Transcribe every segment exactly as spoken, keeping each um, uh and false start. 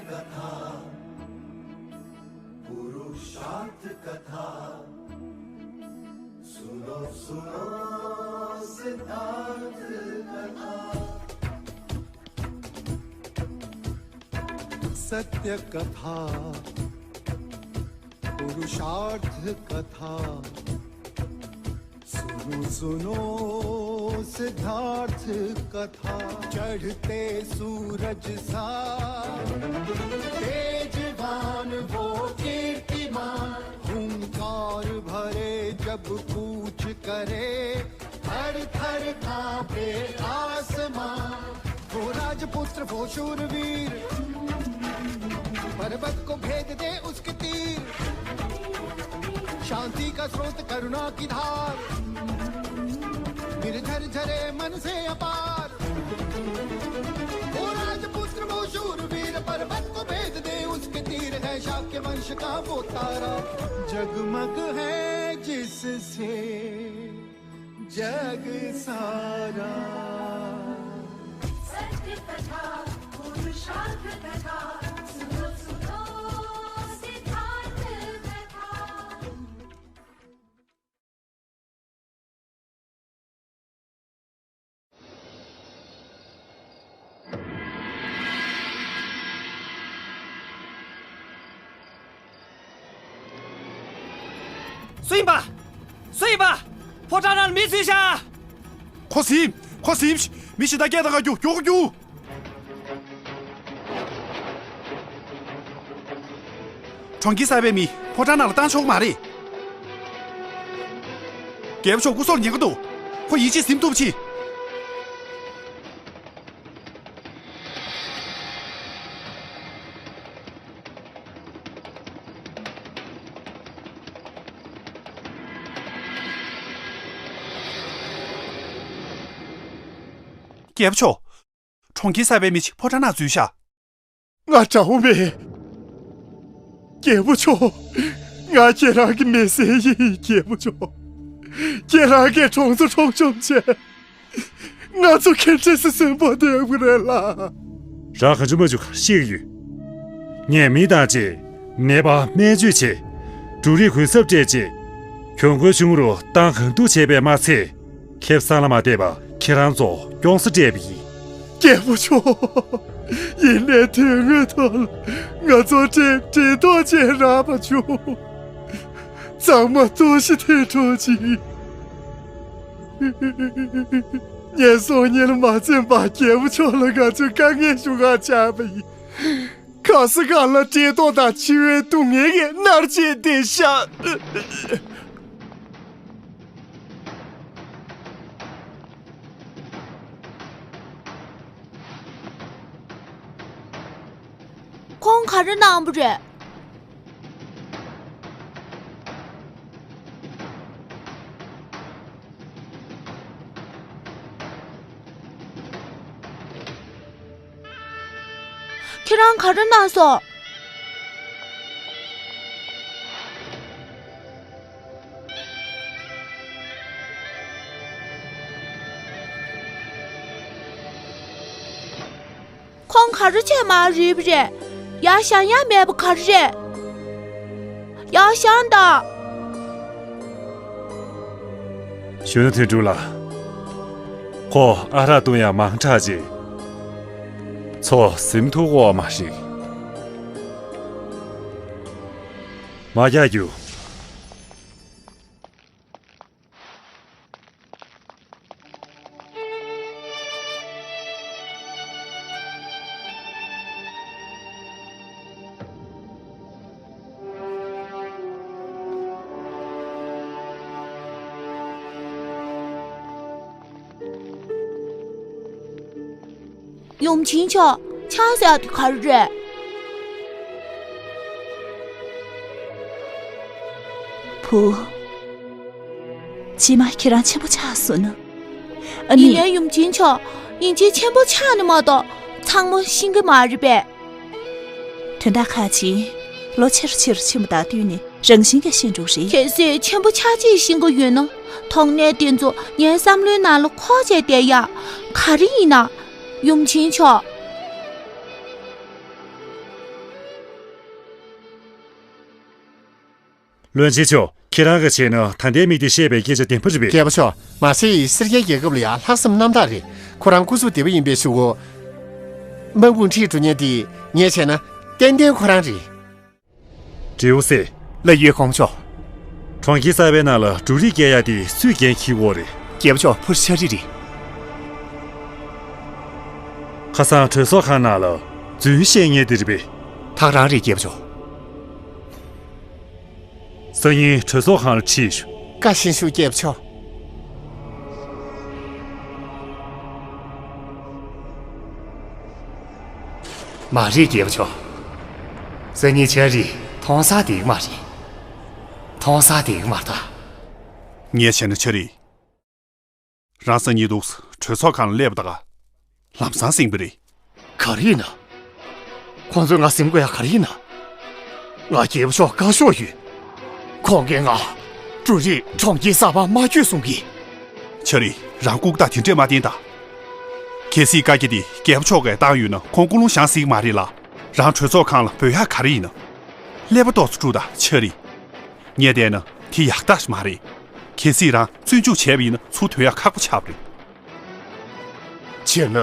कथा, पुरुषार्थ कथा। सुनो, सुनो सिद्धार्थ कथा। सत्य कथा, पुरुषार्थ कथा। सुनो, सुनो सिद्धार्थ कथा। चढ़ते सूरज सा तेजवान वो कीर्तिमान, हुंकार भरे जब कूच करे, थर थर कांपे आसमां। वो राजपुत्र, वो शूरवीर, पर्वत को भेद दे उसके तीर। शांति का स्रोत, करुणा की धार, निर्झर झरे मन से अपार। वो राजपुत्र, वो शूरवीर, पर्वत को भेद दे उसके तीर। है शाक्य वंश का वो तारा, जगमग है जिससे जग सारा। सत्य कथा, पुरुषार्थ कथा, सुनो, सुनो सिद्धार्थ कथा। སུ་ཡིན་པ། སུ་ཡིན་པ། ཕོ་བྲང་ནང་མི་འཛུལ་ཤག་ཁོ་ཟིན། ཁོ་ཟིན། མི་ཞེ་དྲག་སྐད་གཏོང་ག་རྒྱུགས། མགྱོགས་རྒྱུགས། གྲོང་ཁྱེར་གསར་པའི་མི་ཕོ་བྲང་ནང་ལ་བཏང་ཆོག་གི་མ་རེད། རྒྱལ་པོ་མཆོག་སྐུ་སྲོག་ཉེན་ཁ་འདུག་ཁོ་ཡིད་ཆེས་ཟིན་ཐུབ་ཆེ། རྒྱལ་པོ་མཆོག་གྲོང་ཁྱེར་གསར་པའི་མི་ཞིག་ཕོ་བྲང་ནང་འཛུལ་ཤག་ང་དགྲ་བོ་མེད། རྒྱལ་པོ་མཆོག་ང་ཁྱེད་རང་གི་མི་སེར་ཡིན། རྒྱལ་པོ་མཆོག་ཁྱེད་རང་གིས་གྲོང་ཚོ་འཕྲོག་བཅོམ་བྱས། ང་ཚོ་ཁྱེད་འདྲ་སེ་གསོན་པོ་སྡོད་དགོས་རེད་ལ། རང་ག་འཇུ་མ་འཇུ་ག་ཤེས་ཀྱི་ཡོད། ངས་མི་དང་བཅས་ནད་པ་སྨན་བཅོས་བྱས། འབྲུ་རིགས་གུན་གསབ་སྤྲད་རྗེས། གྱོང་གུན་ཆུང་རུ་བཏང་གང་ཐུབ་བྱས་པས་མ་ཚད། ཁེ་བཟང་ལ་མ་བལྟས་པ་ཁྱེད་རང་ཚོ་སྐྱོང་ས་སྤྲད་པ་ཡིན། རྒྱལ་པོ་མཆོག་ཡིན་ནའི་དོན་དངོས་ཐོག་ལ་ང་ཚོ་འདྲེ་འདྲེ་ཐོག་ཅེས་རག་པ་བྱུང་། གཙང་མ་ལྟོགས་ཤི་ཐེངས་འཕྲོག་ཅིག་ངན་སོང་གཉིས་ལ་མ་བརྩོན་པར་རྒྱལ་པོ་མཆོག་ལ་ང་ཚོས་དཀའ་ངལ་ཞུ་གར་བཅར་བ་ཡིན། ག་ས་ག་ལ་བཀྲེས་ལྟོགས་དང་འཆི་བའི་སྡུག་བསྔལ་གྱིས་མནར་བྱས་བསྡད་ཤག་ཁོང་ག་རེ་གནང་པ་རེད། ཁྱེད་རང་ག་རེ་གནང་སོང་། ཁོང་ག་རེ་བྱས་མ་རེད་པ་རེད། ཡར་བཞེངས་ཡ་མེད་པ་ག་རེ་རེད། ཡར་བཞེངས་དང་། གཞོན་ནུ་དོན་གྲུབ་ལགས། ཁོ་ཨ་རག་བཏུང་ཡ་མང་དྲགས་རྗེས། ཚོ་ཟིན་ཐུབ་ཀྱི་ཡོད་མ་རེད། མ་རྒྱག་རྒྱུ། ཡུམ་ཆེན་མཆོག་ཕྱག་ཟེར་དེ་ག་རེ་རེད། བུ། ཕྱི་མ་ཁྱེད་རང་ཆེན་པོ་ཆགས་སོང་ན། ཨ་ནི། ཡིན་ནའི་ཡུམ་ཆེན་མཆོག་ཡིན་གཅིག་ཆེན་པོ་ཆགས་ནི་མ་གཏོགས་ཚང་མ་ཤེས་ཀྱི་མ་རེད་པས། དོན་དག་ཁག་ཅིག་ལོ་ཆེ་རུ་ཆེ་རུ་ཕྱིན་པ་དང་བསྟུན་ནས་རང་བཞིན་གྱིས་ཤེས་འགྲོ་གི་རེད། གལ་སྲིད་ཆེན་པོ་ཆགས་རྗེས་ཤེས་ཀྱི་ཡོད་ན། དོགས་གནད་དེ་ཚོ་ངའི་བསམ་བློའི་ནང་ལ་འཁོར་བྱས་བསྡད་ཡ། ག་རེ་ཡིན་ན། ཡུམ་ཆེན་མཆོག་བློན་ཆེན་མཆོག་ཁྱེད་རང་གིས་བྱས་ན་ད་ལྟའི་མི་དེ་བཤད་པའི་སྐད་ཆ་བདེན་པ་རེད་པས། རྒྱལ་པོ་མཆོག་མ་སེ་ཡིས་སེར་སྐྱའི་རྒྱལ་ཁབ་ལ་ཡང་ལྷག་བསམ་རྣམ་དག་རེད། ཁོ་རང་སྐུ་གཟུགས་བདེ་པོ་ཡིན་པའི་གཞུག་གུ། དམག་དཔུང་ཁྲིད་འགྲོ་མཁན་དེ་ངས་བྱས་ན་ཏན་ཏན་ཁོ་རང་རེད། ཀྲིའུ་སེ། ལགས་ཡོད་གོང་མ་མཆོག་གྲོང་ཁྱེར་གསར་པའི་ནང་ལ་འབྲུ་རིགས་སྐྱེལ་ཡ་དེ་སུས་འགན་འཁྱེར་དགོས་རེད། རྒྱལ་པོ་མཆོག་ཕུར་ཤ་རི་རེད། ཁ་སང་གྲོས་ཚོགས་ཁང་ནང་ལ་རྫུན་བཤད་མཁན་དེ་རེད་པས། ད་ག་རང་རེད་རྒྱལ་པོ་མཆོག་སང་ཉིན་གྲོས་ཚོགས་ཁང་ལ་ཁྲིད་ཤོག་བཀའ་བཞིན་ཞུ་རྒྱལ་པོ་མཆོག་མ་རེད་རྒྱལ་པོ་མཆོག་སང་ཉིན་ཆ་རི་མཐོང་སར་བསྡད་ཀྱི་མ་རེད། མཐོང་སར་བསྡད་ཀྱི་མ་རེད་ད། ངས་བྱས་ན་ཆ་རི། རང་སང་ཉིན་འདུག་གྲོས་ཚོགས་ཁང་ལ་སླེབས་པ་ད་ག་ལམ་སང་ཟིན་པ་རེད། ག་རེ་ཡིན་ན། ཁོང་ཚོས་ང་ཟིན་དགོས་ཡ་ག་རེ་ཡིན་ན། ང་རྒྱལ་པོ་མཆོག་བཀའ་ཤོག་ཡོད། ཁོང་གིས་ང་འབྲུ་རིགས་གྲོང་ཁྱེར་གསར་པར་མ་བསྐྱོད་གསུང་གི། ཆ་རི། རང་ལྐུགས་རྟགས་དེ་འདྲས་མ་བསྟན་ད། གལ་སྲིད་བཀའ་རྒྱ་དེ་རྒྱལ་པོ་མཆོག་གིས་བཏང་ཡོད་ན་ཁོང་ཀུན་སློང་བཞེངས་སྲིད་ཀྱི་མ་རེད་ལ། རང་གྲོས་ཚོགས་ཁང་ལ་འབོད་ཡག་ག་རེ་ཡིན་ན། ཀླད་པ་ཏོག་ཙམ་དཀྲུགས་དང་ཆ་རི། ངས་བལྟས་ན་དེ་ཡག་རྟགས་ཤིག་མ་རེད། གལ་སྲིད་རང་བཙོན་འཇུག་བྱས་པ་ཡིན་ན་ཚུར་ཐོན་ཡག་ཁག་པོ་ཆགས་པ་རེད། བྱས་ན།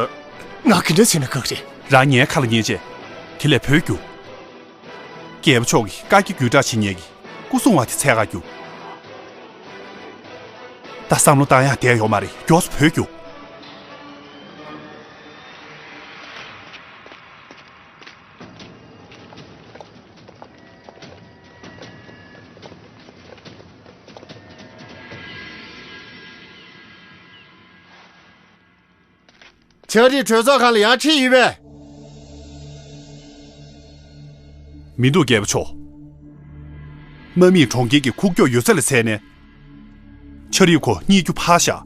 ང་ག་འདྲ་བྱས་ན་ཁག་རེད། རང་ངའི་ཁ་ལ་ཉན་བྱས། དེ་ལས་བོད་རྒྱུགས། རྒྱལ་པོ་མཆོག་གིས་བཀའ་རྒྱ་བརྒྱུད་བསྒྲགས་བྱེད་མཁན་གྱི་སྐུ་སྲུང་བ་དེ་འཚོལ་ག་རྒྱུགས། ད་བསམ་བློ་བཏང་ཡག་བསྡད་ཡོད་མ་རེད། མགྱོགས་སུ་བོད་རྒྱུགས། ཆ་རི་གྲོས་ཚོགས་ཁང་ལ་ཡར་ཁྲིད་ཡོད་པས། མི་འདུག་རྒྱལ་པོ་མཆོག་དམག་མིས་གྲོང་ཁྱེར་གྱི་ཁུག་ཀྱོག་ཡོད་ཚད་ལ་བརྩིས་ནས། ཆ་རི་ཁོ་རྙེད་རྒྱུ་ཕར་བཞག་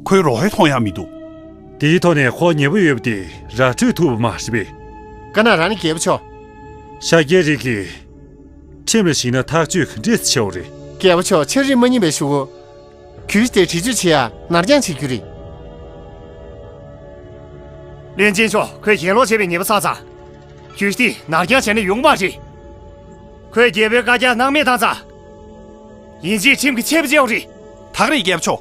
ཁོའི་རོ་ཧེ་མཐོང་ཡག་མི་འདུག་དེའི་ཐོག་ནས་ཁོ་ཉེ་པོ་ཡོད་པ་དེ་ར་སྤྲོད་ཐུབ་པ་མ་རེད་པས། ག་ན་རང་ནི་རྒྱལ་པོ་མཆོག་ཤཱཀྱའི་རིགས་ཀྱིས་ཁྲིམས་ལ་གཞིགས་ན་ཐག་གཅོད་ག་འདྲས་བྱེད་དགོས་རེད། རྒྱལ་པོ་མཆོག་ཆ་རི་མ་རྙེད་པའི་གཞུག་གུ། གྱོད་གཞི་དེ་འདྲི་གཅོད་བྱེད་ཡ་ནར་འགྱངས་བྱེད་རྒྱུ་རེད། བློན་ཆེན་མཆོག་ཁོས་གྱེན་ལོག་བྱས་པའི་ཉེས་པ་བསགས་ཙང་། གྱོད་གཞི་དེ་ནར་འགྱངས་བྱས་ན་ཡོང་མ་རེད། ཁོས་རྒྱལ་པོའི་བཀའ་རྒྱ་སྣང་མེད་བཏང་ཙང་། ཡིན་གཅིག་ཁྲིམས་ཀྱི་ཆད་པ་བཅད་དགོས་རེད། ད་ག་རེད་རྒྱལ་པོ་མཆོག་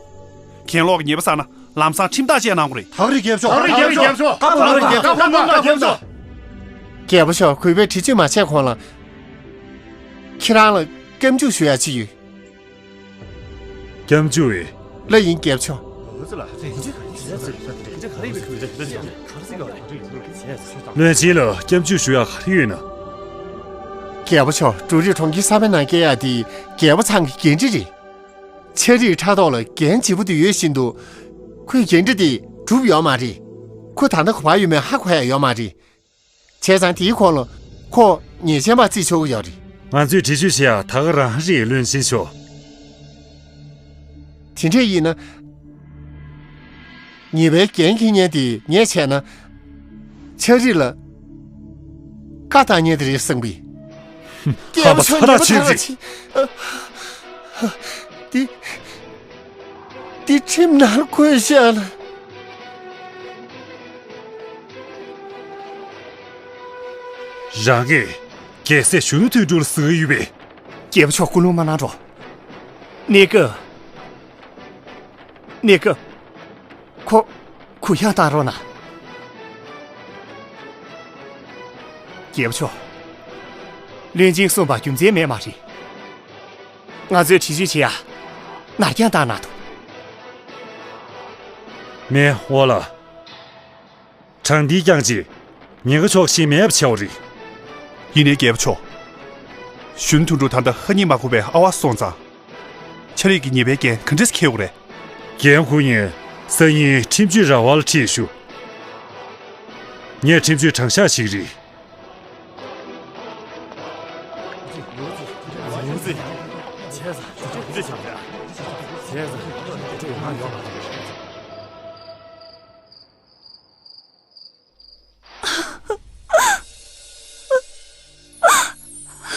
གྱེན་ལོག་གི་ཉེས་པ་བསགས་ན་ལམ་སང་ཁྲིམས་ཐག་བཅད་གནང་དགོས་རེད། ད་ག་རེད་རྒྱལ་པོ་མཆོག་ད་ག་རེད་རྒྱལ་པོ་མཆོག་ད་ག་རེད་རྒྱལ་པོ་མཆོག་རྒྱལ་པོ་མཆོག་གུས་པས་འདྲི་གཅོད་མ་བྱས་གོང་ལ། ཁྱེད་རང་ལ་སྐྱབས་འཇུག་ཞུ་ཡ་ཅིག་ཡོད། སྐྱབས་འཇུག་ཨེ། ལགས་ཡིན་རྒྱལ་པོ་མཆོག་བློན་ཆེན་ལ་སྐྱབས་འཇུག་ཞུ་ཡག་ག་རེ་ཡོད་ན། རྒྱལ་པོ་མཆོག་འབྲུ་རིགས་གྲོང་ཁྱེར་གསར་པའི་ནང་སྐྱེལ་ཡག་དེ་རྒྱལ་པོ་ཚང་གི་འགན་འཁྲི་རེད། ཆ་རིའི་ཕྲག་ཐོག་ལ་འགན་ལྗིད་པོ་དེ་ཡོད་བཞིན་དུ། ཁོས་འགན་འཁྲི་དེ་བསྒྲུབས་ཡོད་མ་རེད། ཁོ་ད་ལྟ་ག་པར་ཡོད་མེད་ཧ་གོ་ཡག་ཡོད་མ་རེད། བྱས་ཙང་དེའི་གོང་ལ་ཁོ་ཉེས་ཅན་པ་བརྩི་ཆོག་གི་ཡོད་རེད། ང་ཚོས་འདྲི་གཅོད་བྱེད་ཡག་ད་ག་རང་རེད་བློན་ཆེན་མཆོག་དེ་འདྲས་ཡིན་ན། ཉེས་པའི་འགན་འཁྱེར་མཁན་དེ་ངས་བྱས་ན། ཆ་རིག་ལ་བཀའ་བཏང་མཁན་དེ་རེད་བསམ་གི། ཧམ་པ་ཚ་དྲག་ཆེ་གི། འདི་འདི་ཁྲིམས་ནང་བཀོད་བཞག་ལ། རང་གིས་རྒྱལ་སྲས་གཞོན་ནུ་དོན་གྲུབ་ལ་ཟེར་གི་ཡོད་པས། རྒྱལ་པོ་མཆོག་ཀུན་སློང་མ་གནང་རོགས། གནས་སྐབས། གནས་སྐབས། ཁོ། གུ་ཡངས་བཏང་རོགས་གནང་། རྒྱལ་པོ་མཆོག་བློན་ཆེན་གསུངས་པ་རྒྱུ་མཚན་མེད་མ་རེད། ང་ཚོས་འདྲི་གཅོད་བྱེད་ཡ། ནར་འགྱངས་བཏང་གནང་འདུག་མེ་ཧོ་ལ། དྲང་བདེན་རྐྱང་རྗེས། ཉེན་ཁ་ཕྱོགས་ཤིག་མེད་པ་བྱ་བ་རེད། ཡིན་ནའི་རྒྱལ་པོ་མཆོག་གཞོན་དོན་གྲུབ་ད་ལྟ་ཧ་ཉིན་མ་གོ་བའི་ཨ་བ་སོང་ཙང་། ཆ་རིག་གི་ཉེས་པའི་འགན་ག་འདྲས་འཁྱེར་དགོས་རེད། འགན་འཁུར་མཁན་སང་ཉིན་ཁྲིམས་གཅོད་ར་བ་ལ་ཁྲིད་ཞུ། ངས་ཁྲིམས་གཅོད་དྲང་གཞག་བྱེད་ཀྱི་རེད།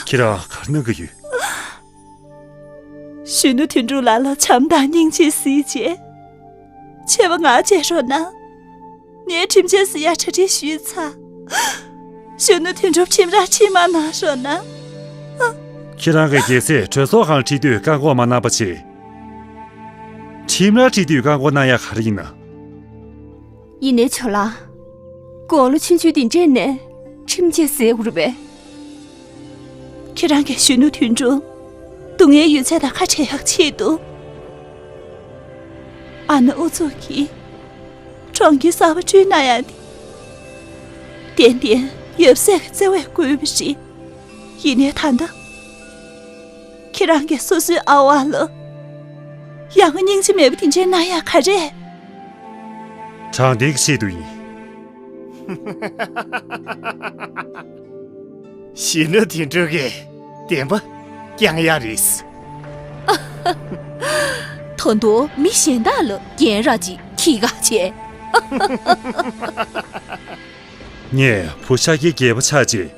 ཁྱེད་རང་ག་རེ་གནང་གི་ཡོད། གཞོན་ནུ་དོན་གྲུབ་ལགས་ལ་བྱམས་དང་སྙིང་རྗེ་གཟིགས་བྱས། ཆེ་བ་ང་བྱེད་རོགས་གནང་། ངས་ཁྲིམས་ཆད་ཟེར་ཡ་གྲ་སྒྲིག་ཞུས་ཚར། གཞོན་ནུ་དོན་གྲུབ་ཁྲིམས་རར་ཁྲིད་མ་གནང་རོགས་གནང་། ཁྱེད་རང་གི་རྒྱལ་སྲས་གྲོས་ཚོགས་ཁང་ཁྲིད་དུས་བཀག་འགོག་མ་གནང་པ་བྱས། ཁྲིམས་ར་ཁྲིད་དུས་བཀག་འགོག་གནང་ཡ་ག་རེ་ཡིན་ན། ཡིན་ནའི་ཇོ་ལགས། དགུང་ལོ་ཆུང་ཆུང་འདི་འདྲས་ནས་ཁྲིམས་བཅད་ཟེར་དགོས་རེད་པས། ཁྱེད་རང་གི་གཞོན་ནུ་དོན་གྲུབ་སྡུག་བསྔལ་ཡོད་ཚད་དང་ཁ་བྲལ་ཡག་ཆེད་དུ། ཨ་ནེ་ཨུ་ཚུགས་ཀྱིས་གྲོང་ཁྱེར་གསར་པ་བསྐྲུན་གནང་ཡག་དེ། ཏན་ཏན་ཡབ་སྲས་ཀྱི་བརྩེ་བས་བསྐུལ་བ་རེད། ཡིན་ནའི་ད་ལྟ། ཁྱེད་རང་གིས་སོ་སོའི་ཨ་ཝ་ལ་ཡང་སྙིང་རྗེ་མེད་པ་དེ་འདྲའི་གནང་ཡག་ག་རེ། དྲང་བདེན་གྱི་ཆེད་དུ་ཡིན། གཞོན་ནུ་དོན་གྲུབ་ཀྱིས་བདེན་པ་བསྐྱང་ཡག་རེད། ད་དུང་མི་གཞན་དག་ལ་རྒན་ར་ཅིག་ཁྱི་ག་བྱས། ངས་བུ་ཤཱཀྱའི་རྒྱལ་པོ་ཆགས་རྗེས།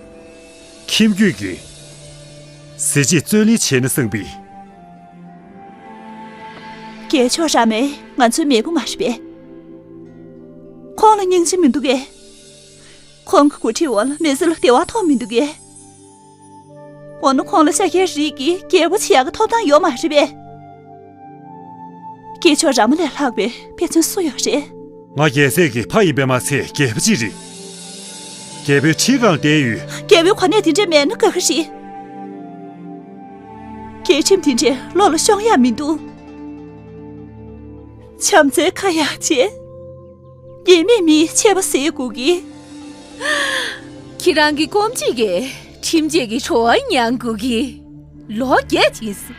ཁྱིམ་རྒྱུད་ཀྱི་གཟི་བརྗིད་བརྩོན་ལེན་བྱས་ན་བསམ་པའི། རྒྱལ་མཆོག་རཱ་མ་ང་ཚོའི་མེས་པོ་མ་རེད་པས། ཁོང་ལ་སྙིང་རྗེ་མི་འདུག་གས། ཁོང་གི་འགོ་ཁྲིད་འོག་ལ་མི་ཚེ་ལ་བདེ་བ་ཐོབ་མི་འདུག་གས། འོ་ན་ཁོང་ལ་ཤཱཀྱའི་རིགས་ཀྱི་རྒྱལ་པོ་བྱེད་ཡག་གི་ཐོབ་ཐང་ཡོད་མ་རེད་པས། རྒྱལ་མཆོག་རཱ་མ་ལས་ལྷག་པའི་དཔེ་མཚོན་སུ་ཡོད་རེད། ང་རྒྱལ་སྲས་ཀྱི་ཕ་ཡིན་པས་མ་ཚད་རྒྱལ་པོ་གཅིག་རེད། རྒྱལ་པོའི་ཁྲི་སྒང་བསྡད་ཡོད། རྒྱལ་པོའི་གོ་གནས་དེ་འདྲ་མེད་ན་དགའ་གི་རེད། རྒྱལ་ཁྲིམས་དེ་འདྲས་བློ་ལ་ཤོང་ཡག་མི་འདུག་བྱམས་བརྩེའི་ཁ་ཡག་བྱས། ཉེས་མེད་མིའི་ཆད་པ་སེལ་དགོས་ཀྱི། ཁྱེད་རང་གི་སྐོམ་གཅིག་གིས་ཁྲིམས་ཆད་ཀྱི་བྲོ་བ་མྱང་དགོས་ཀྱི། ལོ་བརྒྱད་ཕྱིན་སོང་།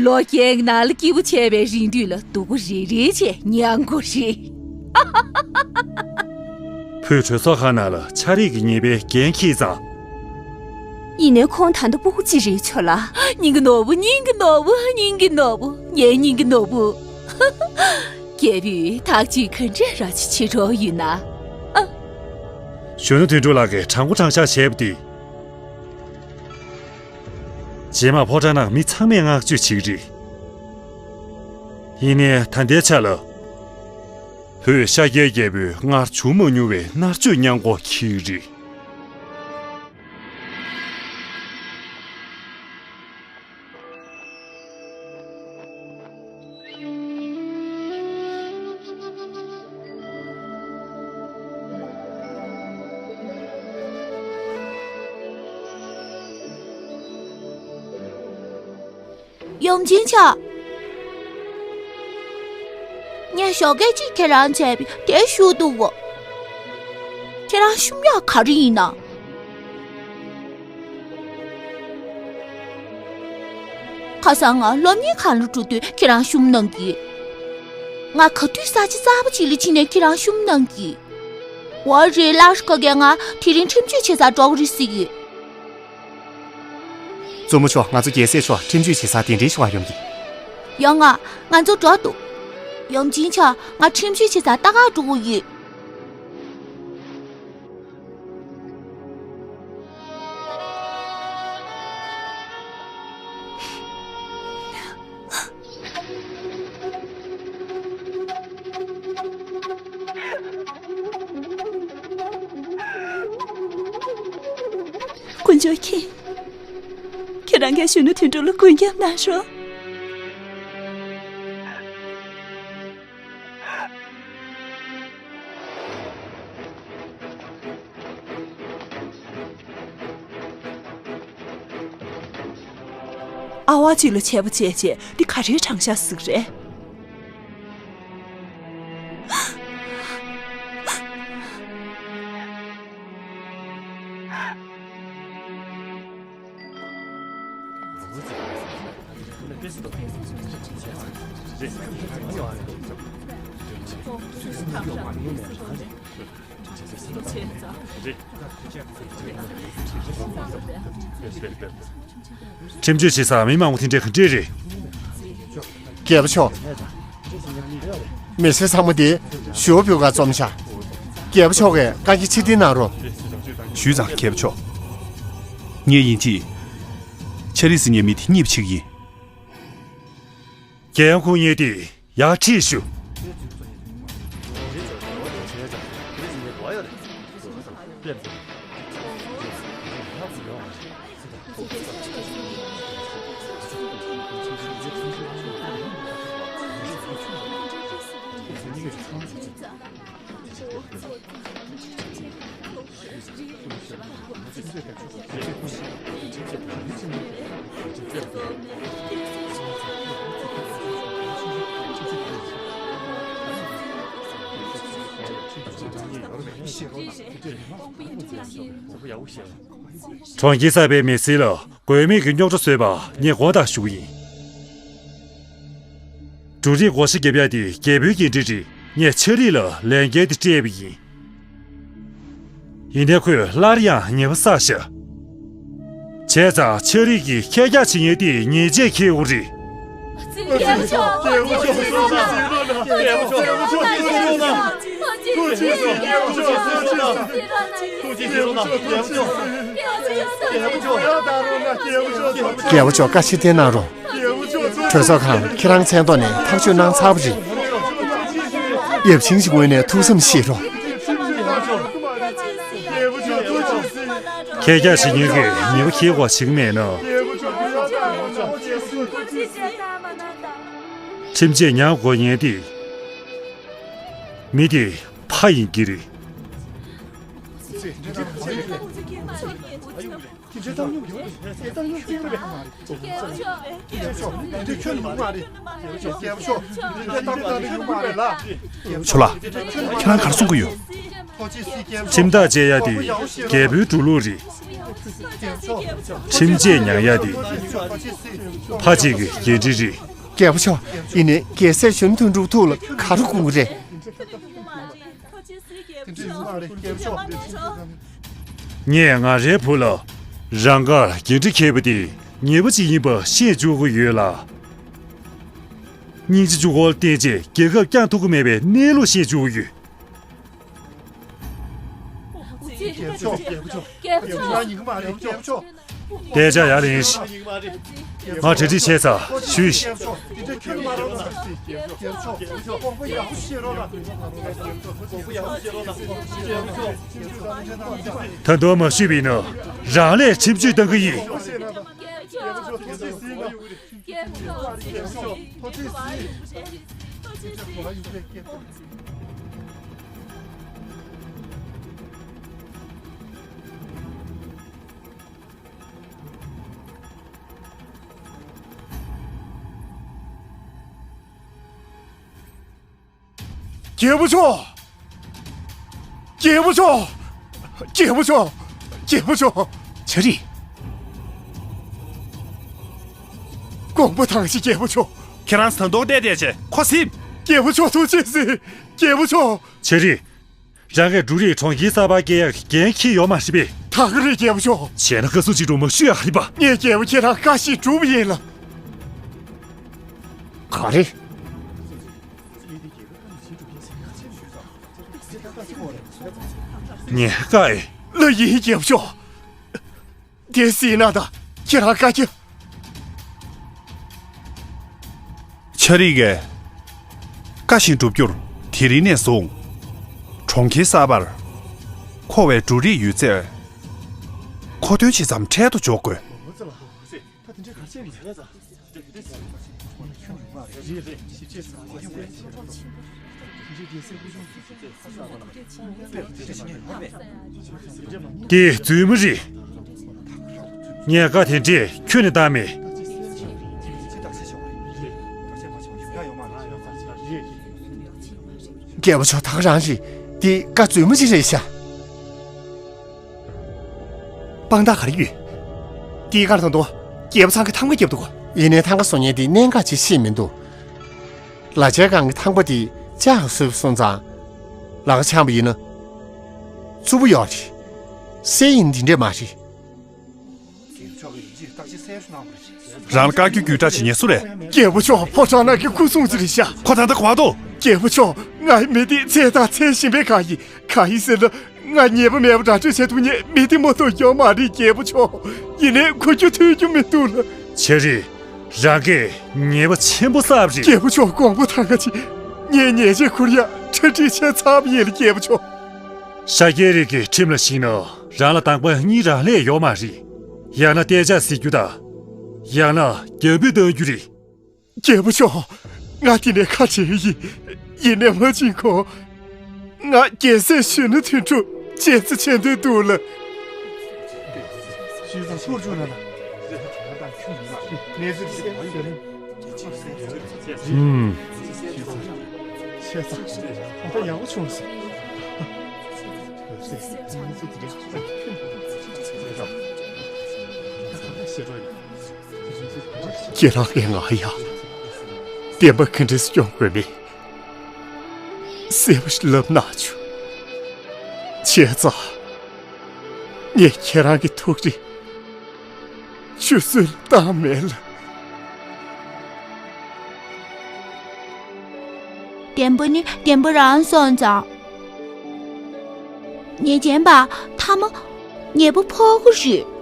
ལོ་བརྒྱད་ནང་ལ་སྐྱིད་པོ་བྱས་པའི་རིང་དུས་ལ་སྡུག་པོ་རེ་རེ་བྱས་མྱང་དགོས་རེད། བུས་གྲོས་ཚོགས་ཁང་ནང་ལ་ཆ་རིག་གི་ཉེས་པའི་འགན་འཁྱེར་ཙང་། ཡིན་ནའི་ཁོང་ད་ལྟ་སྤུ་གུ་གཅིག་རེད་ཆོག་ལ། སྙིང་གི་ནོར་བུ། སྙིང་གི་ནོར་བུ། སྙིང་གི་ནོར་བུ། ངའི་སྙིང་གི་ནོར་བུ། རྒྱལ་པོས་ཐག་གཅོད་ག་འདྲས་ར་ཅིག་བྱེད་འགྲོ་ཡོད་ན། ཨ། གཞོན་ནུ་དོན་གྲུབ་ལགས་ཀྱིས་དྲང་པོ་དྲང་བཞག་བྱས་པ་དེ། རྗེས་མ་ཕོ་བྲང་ནང་མི་ཚང་མས་བསྔགས་བརྗོད་བྱེད་ཀྱི་རེད། ཡིན་ནའི་ད་ལྟའི་ཆ་ལ། བོད་ཤཱཀྱའི་རྒྱལ་པོས་སྔར་བྱུང་མ་མྱོང་བའི་མནར་གཅོད་མྱངས་དགོས་ཀྱི་རེད། ཡུམ་ཆེན་ཆ། ངས་ཞོགས་ཀས་གཅིག་ཁྱེད་རང་བྱས་པའི་དེ་ཞུ་འདུག་གོ། ཁྱེད་རང་བཤུམ་ཡག་ག་རེ་ཡིན་ན། ཁ་སང་ང་སློབ་གཉེར་ཁང་ལ་འགྲོ་དུས་ཁྱེད་རང་བཤུམ་གནང་གི། ང་ག་དུས་ས་ཆ་གསར་པ་ཅིག་ལ་ཕྱིན་ནས་ཁྱེད་རང་བཤུམ་གནང་གི། འོ་རེད། ལར་ཁ་གས་ང་དེ་རིང་ཁྲིམས་གཅོད་བྱེད་སར་འགྲོ་གི་རེད་ཟེར་གི། གཙོ་མོ་མཆོག་ང་ཚོ་རྒྱལ་སྲས་མཆོག་ཁྲིམས་གཅོད་བྱེད་སར་གདན་འདྲེན་ཞུ་བར་ཡོང་གི། ཡོང་ང་། ང་ཚོ་འགྲོ་འདུག་ཡུམ་ཆེན་ཆ། ང་ཁྲིམས་གཅོད་བྱེད་སར་ལྟ་གར་འགྲོ་གི་ཡོད། དཀོན་མཆོག་མཁྱེན། ཁྱེད་རང་གིས་གཞོན་ནུ་དོན་གྲུབ་ལ་མགོན་སྐྱབས་གནང་རོགས། ཨ་ཝ་གཅིག་ལ་ཆད་པ་བཅད་བྱས་འདི་ག་རེའི་དྲང་བཞག་ཟིག་རེད། ཁྲིམས་གཅོད་བྱེད་སར་མི་མང་པོ་དེ་འདྲ་ག་འདྲས་རེད། རྒྱལ་པོ་མཆོག་མི་སེར་ཚང་མ་འདིར་ཞུ་བ་འབུལ་གར་འཛོམས་ཤག་རྒྱལ་པོ་མཆོག་གིས་བཀའ་འགྱེད་ཕྱིར་འཐེན་གནང་རོགས། ཞུས་ཙང་རྒྱལ་པོ་མཆོག་ངས་ཡིན་གཅིག་ཆ་རིག་ཟེར་མཁན་མི་དེ་རྙེད་པ་བྱེད་ཀྱི་ཡིན། རྒྱལ་ཡུམ་ཁོང་གཉིས་དེ་ཡར་ཁྲིད་ཞུ། གྲོང་ཁྱེར་གསར་པའི་མི་སེར་ལ་དགོས་མེད་ཀྱི་རྙོག་དྲ་བཟོས་པ་ངས་དགོངས་དག་ཞུ་གི་ཡིན། འབྲུ་རིགས་བགོ་བཤའ་རྒྱབ་ཡ་དེ་རྒྱལ་པོའི་འགན་འཁྲི་རེད། ངས་ཆ་རིག་ལ་ལས་འགན་དེ་སྤྲད་པ་ཡིན། ཡིན་ནའི་ཁོས་སླར་ཡང་ཉེས་པ་བསགས་ཤག་བྱས་ཙང་ཆ་རིག་གིས་ཁྱེད་རྒྱག་བྱེད་མཁན་དེ་ཉེས་ཆད་འཁྱེར་དགོས་རེད། རྒྱལ་པོ་མཆོག་བཀའ་ཕྱིར་འཐེན་གནང་རོགས། གྲོས་ཚོགས་ཁང་ཁྱེད་རང་མཚན་ཐོག་ནས་ཐག་གཅོད་གནང་ཚར་བ་རེད། ཡབ་ཆེན་གྱི་ངོས་ནས་ཐུགས་བསམ་བཞེས་རོགས། ཁྱེད་རྒྱག་བྱེད་མཁན་གྱིས་ཉེས་པ་འཁྱེར་དགོས་བྱེད་ཀྱི་མེད་ན། ཁྲིམས་ཆད་མྱངས་དགོས་མཁན་དེ་མི་དེ་ཕ་ཡིན་གྱི་རེད། ཆོ་ལགས། ཁྱེད་རང་ག་རེ་གསུང་གི་ཡོད། ཁྲིམས་ཐག་བཅད་ཡ་དེ་རྒྱལ་པོའི་འགྲོ་ལུགས་རེད། ཁྲིམས་ཆད་མྱང་ཡ་དེ་ཕ་གཅིག་གི་འགན་འཁྲི་རེད། རྒྱལ་པོ་མཆོག་ཡིན་ནའི་རྒྱལ་སྲས་གཞོན་ནུ་དོན་གྲུབ་ཐུགས་ལ་ག་རེ་དགོངས་ཀྱི་རེད། ངས་ང་རའི་བུ་ལ་རང་དགར་འགན་འཁྲི་འཁྱེར་བ་དེ་ཉེས་པ་ཅིག་ཡིན་པ་ཤེས་བཅུག་གི་ཡོད་ལ། སྙིང་རྗེ་གཅིག་པོ་ལ་བརྟེན་བྱས་རྒྱལ་ཁབ་བསྐྱངས་ཐུབ་ཀྱི་མེད་པའི་གནས་ལུགས་ཤེས་བཅུག་གི་ཡོད། རྒྱལ་པོ་མཆོག་རྒྱལ་པོ་མཆོག་རྒྱལ་པོ་མཆོག་དེ་ཅག་ཡར་ལེན་ཤིག་ང་གྲ་སྒྲིག་བྱས་ཚར། ཞུས་ཤིག་ད་དུང་མ་ཞུས་པ་ཡིན་ན་རང་ལ་ཁྲིམས་གཅོད་གཏང་གི་ཡིན། རྒྱལ་པོ་མཆོག་རྒྱལ་པོ་མཆོག་རྒྱལ་པོ་མཆོག་རྒྱལ་པོ་མཆོག་ཆ་རིག་དགོངས་པ་དྭངས་ཤིག་རྒྱལ་པོ་མཆོག་ཁྱེད་རང་ད་དུང་བལྟས་བསྡད་བྱས་ཁོ་ཟིན། རྒྱལ་པོ་མཆོག་ཐུགས་རྗེ་གཟིགས། རྒྱལ་པོ་མཆོག་ཆ་རིག་རང་གིས་འབྲུ་རིགས་གྲོང་ཁྱེར་གསར་པར་སྐྱེལ་ཡག་འགན་འཁྱེར་ཡོད་མ་རེད་པས། ད་ག་རེད་རྒྱལ་པོ་མཆོག་བྱས་ན་བཀའ་ཟུར་གཅིག་སྒྲུང་མ་ཞུ་ཡག་རེད་པ། ངས་རྒྱལ་པོ་ཁྱེད་རང་བཀའ་བཞིན་སྒྲུབ་ཡིན་ལ། ག་རེ། ངས་བཀའ་ཨེ། ལགས་ཡིན་རྒྱལ་པོ་མཆོག་དེ་སྲིད་ན་ད་ཁྱེད་རང་བཀའ་རྒྱ། ཆ་རིག་གིས་བཀའ་བཞིན་བསྒྲུབ་རྒྱུར་དེ་རིང་ནས་བཟུང་གྲོང་ཁྱེར་གསར་པར་མཁོ་བའི་འབྲུ་རིགས་ཡོད་ཚད་མཁོ་འདོན་ཇི་ཙམ་འཕྲལ་དུ་འཇོག་དགོས། དེ་རྫུན་མ་རེད། ངས་བཀའ་དེ་འདྲས་ཁྱོན་ནས་བཏང་མེད། རྒྱལ་པོ་མཆོག་ད་ག་རང་རེད། འདི་བཀའ་རྫུན་མ་ཅིག་རེད་ཤག་དཔང་རྟགས་ག་རེ་ཡོད། འདིའི་སྐར་དང་དུ་རྒྱལ་པོ་ཚང་གི་ཐང་ག་བརྒྱབ་འདུག་ཡིན་ནའི་ཐང་ག་བཟོ་མཁན་དེ་གནད་འགག་ཅིག་ཤེས་མི་འདུག་ལ་ཆའི་སྒང་གི་ཐང་པ་དེ་ལྕགས་བཟོས་སོང་ཙང་། ལག་ཆ་འཆང་བ་ཡིན་ན། རྩུབ་པོ་ཡོད་རེད། སེ་ཡིན་འདི་འདྲས་མ་རེད། རང་ལ་བཀའ་བཀྱོན་རྒྱུགས་སྤྲད་བྱེད་མཁན་སུ་རེད། རྒྱལ་པོ་མཆོག་ཕོ་བྲང་ནང་གི་སྐུ་སྲུང་ཅིག་རེད་ཤག་ཁོ་ད་ལྟ་ག་པར་འདུག་རྒྱལ་པོ་མཆོག་ང་མི་དེ་འཚོལ་དང་འཚོལ་བཞིན་པའི་སྒང་ཡིན། གང་ཡིན་ཟེར་ན། ང་ཉེས་པ་མེད་པ་ར་སྤྲོད་བྱེད་ཐུབ་མཁན་མི་དེ་མ་གཏོགས་ཡོད་མ་རེད་རྒྱལ་པོ་མཆོག་ཡིན་ནའི་ཁོ་རྒྱུ་ཐོན་རྒྱུ་མི་འདུག་ལ། ཆ་རིག་རང་གིས་ཉེས་པ་ཆེན་པོ་བསགས་པ་རེད། རྒྱལ་པོ་མཆོག་དགོངས་པ་དྭངས་ཀ་ཅིག་ངས་ཉེས་ཆད་ཁུར་ཡག་གྲ་སྒྲིག་བྱས་ཚར་བ་ཡིན་ལ་རྒྱལ་པོ་མཆོག་ཤཱཀྱའི་རིགས་ཀྱི་ཁྲིམས་ལ་གཞིགས་ན་རང་ལ་དང་པ་གཉིས་རག་ལས་ཡོད་མ་རེད། ཡང་ན་གཏན་འཇགས་ཟེར་རྒྱུ་དང་། ཡང་ན་རྒྱ་ཕུད་གཏང་རྒྱུ་རེད། རྒྱལ་པོ་མཆོག་ང་འདི་ནས་ཁ་བྲལ་ཡིན། ཡིན་ནའི་མ་ཕྱིན་གོང་ང་རྒྱལ་སྲས་གཞོན་ནུ་དོན་གྲུབ་མཇལ་རྩིས་བྱེད་འདོད་འདུག་ལ། ཨུམ། ད་ཡག་པོ་བྱུང་སོང་། ཁྱེད་རང་གིས་ང་ཡ་བདེན་པ་ག་འདྲས་སྐྱོང་དགོས་མིན་གསལ་པོ་ཞིག་ལབ་གནང་བྱུང་། བྱས་ཙང་ངས་ཁྱེད་རང་གི་ཐུགས་རེ་ཆུད་ཟོས་བཏང་མེད་ལ། བདེན་པ་ནི་བདེན་པ་རང་སོང་ཙང་། ཉེས་ཅན་པ་ཐ་མ་ཉེས་པ་ཕོག་གི་རེད།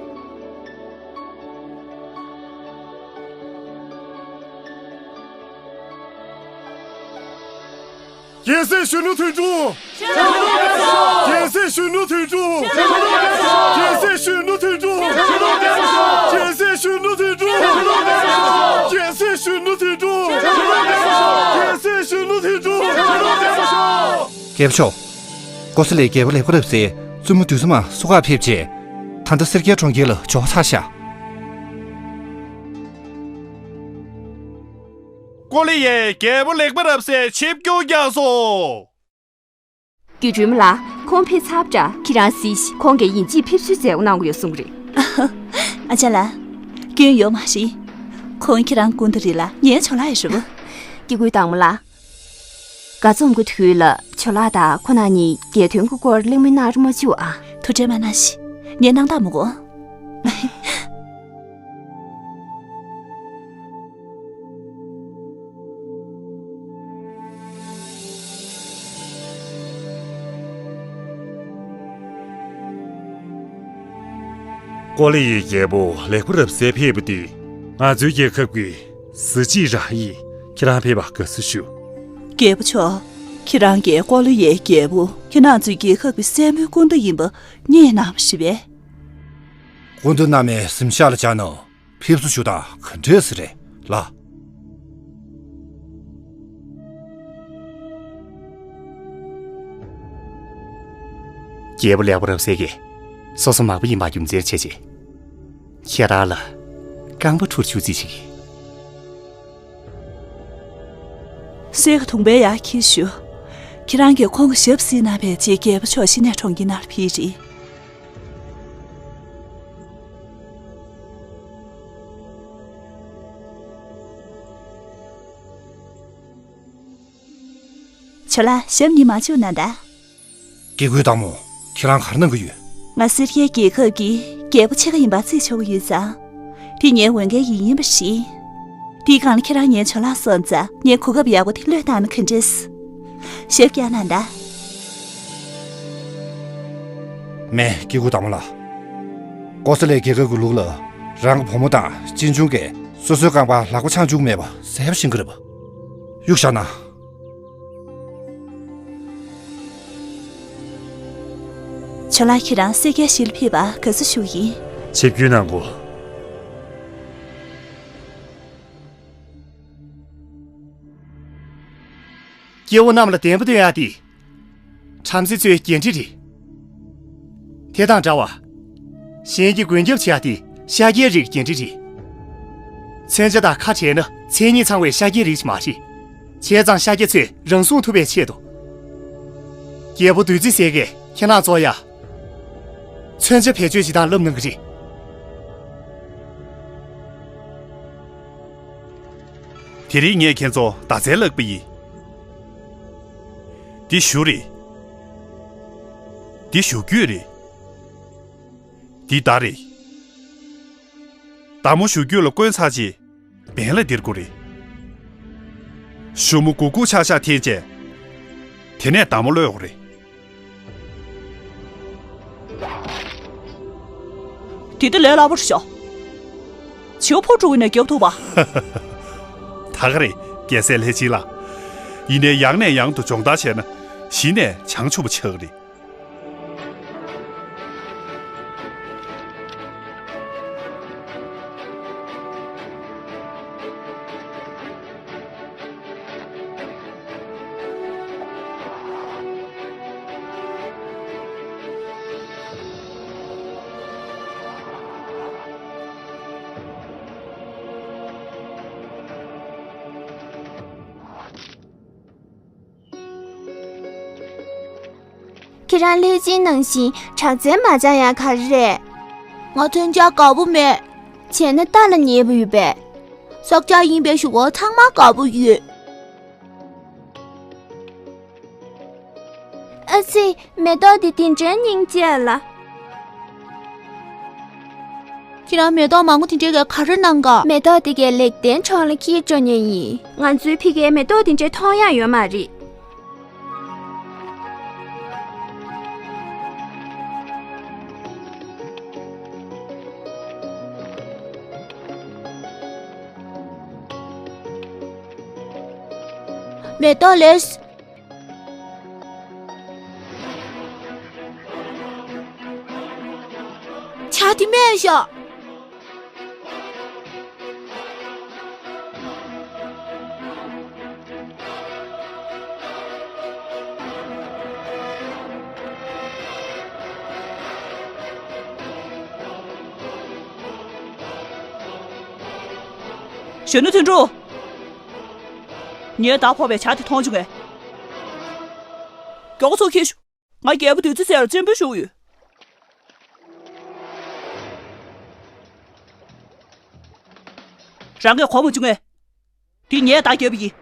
རྒྱལ་སྲས་གཞོན་ནུ་དོན་གྲུབ། རྒྱལ་སྲས་གཞོན་ནུ་དོན་གྲུབ། རྒྱལ་སྲས་གཞོན་ནུ་དོན་གྲུབ། རྒྱལ་སྲས་གཞོན་ནུ་དོན་གྲུབ། རྒྱལ་སྲས་གཞོན་ནུ་དོན་གྲུབ། རྒྱལ་སྲས་གཞོན་ནུ་དོན་གྲུབ། རྒྱལ་སྲས་གཞོན་ནུ་དོན་གྲུབ། རྒྱལ་སྲས་གཞོན་ནུ་དོན་གྲུབ། རྒྱལ་པོ་མཆོག། ཀོ་ས་ལའི་རྒྱལ་པོ་ལེགས་པ་རབ་གསལ་བཙུན་མོ་བདུད་སྲུང་མ་སུ་ཁ་ཕེབས་རྗེས། ད་ལྟ་སེར་སྐྱའི་གྲོང་ཁྱེར་ལ་འབྱོར་ཚར་ཤག། ཀོ་ལི་ཡའི་རྒྱལ་པོ་ལེགས་པ་རབ་གསལ་ཆིབས་བསྒྱུར་བསྐྱངས་སོང་། དགེ་སྒྲོལ་མ་ལགས། ཁོང་ཕེབས་ཚར་བ་འདྲ། ཁྱེད་རང་གཟིགས་ཤིག། ཁོང་གིས་ཡིན་གཅིག་ཕེབས་བསུའི་མཛད་སྒོ་གནང་གི་ཡོད་གསུངས་ཀྱི་རེད། ཨ་ཅག་ལགས། སྐྱོན་ཡོད་མ་རེད། ཁོང་ཁྱེད་རང་སྐུ་མདུན་རེད་ལ་ངའི་ཇོ་ལགས་ཡིན་རེད་པ། སྐྱེ་དགུའི་བདག་མོ་ལགས། དགའ་འཛོམས་ཀྱི་དུས་ལ་ཇོ་ལགས་དང་ཁོ་རང་གཉིས་རྒྱལ་དོན་གྱི་སྐོར་གླེང་མོལ་གནང་རོགས་མ་བྱེད་ཨ། ཐུགས་ཁྲལ་མ་གནང་ཞིག། ངས་གནང་དག་མི་དགོས། ཀོ་ལི་ཡའི་རྒྱལ་པོ་ལེགས་པ་རབ་གསལ་ཕེབས་པ་དེ་ང་ཚོའི་རྒྱལ་ཁབ་ཀྱི་གཟི་བརྗིད་རང་ཡིན། ཁྱེད་རང་ཕེབས་པར་དགའ་བསུ་ཞུ། རྒྱལ་པོ་མཆོག། ཁྱེད་རང་གིས་ཀོ་ལི་ཡའི་རྒྱལ་པོ་ཁྱེད་རང་ཚོའི་རྒྱལ་ཁབ་ཀྱི་སྲས་མོའི་སྐུ་ཟླ་ཡིན་པ་རྙེད་གནང་བ་རེད་པས། སྐུ་མདུན་རྣམས་ནས་གཟིམ་ཤག་ལ་བཅར་ན་ཕེབས་བསུ་ཞུ་སྟངས་ག་འདྲས་སེ་རེད་ལགས། རྒྱལ་པོ་ལེགས་པ་རབ་གསལ་གྱིས་སོ་སོ་མང་པོ་ཡིན་པ་རྒྱུ་མཚན་བྱས་རྗེས། ཁྱེད་རང་ལ་རྐང་པ་འཁྲུར་ཆུག་རྩིས་ཤིག། གསེར་གྱི་དུང་པའི་ཡར་འཁྱེར་ཞུ། ཁྱེད་རང་གིས་ཁོང་གི་ཞབས་བསིལ་གནང་བའི་རྗེས་རྒྱལ་པོ་མཆོག་གཞི་ནས་གྲོང་ཁྱེར་ནང་ལ་ཕེབས་རེད། ཇོ་ལགས། ཞབས་གཉིས་མ་བཅུག་ན་ད། སྐྱེ་དགུའི་བདག་མོ། ཁྱེད་རང་ག་རེ་གནང་གི་ཡོད། ང་སེར་སྐྱའི་རྒྱལ་ཁབ་ཀྱི་རྒྱལ་པོ་ཕྱེད་ཀ་ཡིན་པ་རྩིས་ཆོག་གི་ཡོད་ཙང་། དེ་ངའི་འོས་འགན་ཡིན་ཡིན་པ་རེད། དེའི་སྒང་ལ་ཁྱེད་རང་ངའི་ཇོ་ལགས་སོང་ཙང་ངའི་གོ་སྐབས་ཡག་པོ་དེ་བློས་བཏང་ན་ག་འདྲས། ཞབས་བཀྱག་གནང་ད། མེད། སྐྱེ་དགུའི་བདག་མོ་ལགས། ཀོ་ས་ལའི་རྒྱལ་ཁབ་ཀྱི་ལུགས་ལ་རང་གི་བུ་མོ་དང་གཅེན་གཅུང་གིས་སོ་སོའི་རྐང་པར་ལག་པ་འཆང་བཅུག་མེད་པ་གསལ་པོ་ཤེས་ཀྱི་རེད་པ། གཡུག་བཞག་ན། ཇོ་ལགས། ཁྱེད་རང་སེར་སྐྱའི་གཞིས་ལ་ཕེབས་པར་དགའ་བསུ་ཞུ་གི་ཡིན། ཆིབས་བསྒྱུར་གནང་དགོས། སྐྱེ་བོ་རྣམས་ལ་བདེན་པ་སྟོན་ཡག་དེ། བྲམ་ཟེ་ཚོའི་འགན་འཁྲི་རེད། དེ་དང་འདྲ་བར། གཞན་གྱི་མགོན་སྐྱབས་བྱེད་ཡག་དེ་ཤཱཀྱའི་རིགས་འགན་འཁྲི་རེད། མཚོན་ཆ་དང་ཁ་བྲལ་ན་མཚན་ཉིད་ཚང་བའི་ཤཱཀྱའི་རིགས་ཤིག་མ་རེད། བྱས་ཙང་ཤཱཀྱ་ཚོས་རང་སྲུང་ཐུབ་པའི་ཆེད་དུ། རྒྱལ་པོ་བདུད་རྩི་ཟེར་གྱིས་ཁྱེད་རང་ཚོར་ཡ། མཚོན་ཆ་བེད་སྤྱོད་བྱེད་སྟངས་བསླབ་གནང་གི་རེད། དེ་རིང་ངས་ཁྱེད་ཚོ་མདའ་རྩལ་བསླབ་པ་ཡིན། འདི་གཞུ་རེད། འདི་གཞུ་རྒྱུད་རེད། འདི་མདའ་རེད། མདའ་མོ་གཞུ་རྒྱུད་ལ་བསྐོན་ཚར་རྗེས་འབེན་ལ་ལྡིར་དགོས་རེད། གཞུ་མོ་གུག་གུག་ཆག་ཆག་འཐེན་བྱས། དེ་ནས་མདའ་མོ་གློད་དགོས་རེད། དེ་འདྲ་ལས་སླ་པོ་རེད་ཤག། བྱིའུ་ཕོ་བྲུ་བ་ནས་རྒྱོབ་ཐུབ་པ། ད་ག་རེད། རྒྱལ་སྲས་ལྷས་བྱིན་ལགས། ཡིན་ནའི་ཡང་ནས་ཡང་དུ་སྦྱོང་བརྡར་བྱས་ན་གཞི་ནས་བྱང་ཆུབ་པ་ཆགས་ཀྱི་རེད། ཁྱེད་རང་ལྷས་སྦྱིན་ནང་བཞིན་གྲགས་ཅན་མ་སྦྱངས་ཡག་ག་རེ་རེད། ང་མཚོན་ཆ་དགའ་པོ་མེད། བྱས་ན་རྟ་ལ་ཉེ་པོ་ཡོད་པས། སྲོག་ཆགས་ཡིན་པའི་གཞུག་གུ་ཚང་མ་དགའ་པོ་ཡོད། ཨ་ཙི། མེ་ཏོག་འདི་དེ་འདྲའི་སྙིང་རྗེ་ལ། ཁྱེད་རང་མེ་ཏོག་མང་པོ་དེ་འདྲའི་ག་ག་རེ་གནང་ག་མེ་ཏོག་དེ་གའི་ལེགས་ལྡན་གྲོང་ལ་འཁྱེར་འགྲོ་མཁན་ཡིན། ང་ཚོའི་ཕ་གིར་མེ་ཏོག་དེ་འདྲའི་མཐོང་ཡག་ཡོད་མ་རེད། མེ་ཏོག་ལེགས། བྱ་དེ་རྨས་ཤག་གཞོན་ནུ་དོན་གྲུབ། ངས་བདག་ཕོག་པའི་བྱ་དེ་མཐོང་བྱུང་ངས། མགྱོགས་ཚུར་འཁྱེར་ཤོག་ང་རྒྱལ་པོ་བདུད་རྩི་ཟེར་བ་གཅེན་པོ་ཞུ་གི་ཡོད། རང་གིས་གོ་མ་བྱུང་ངས། འདི་ངས་བདག་བརྒྱབ་པ་ཡིན།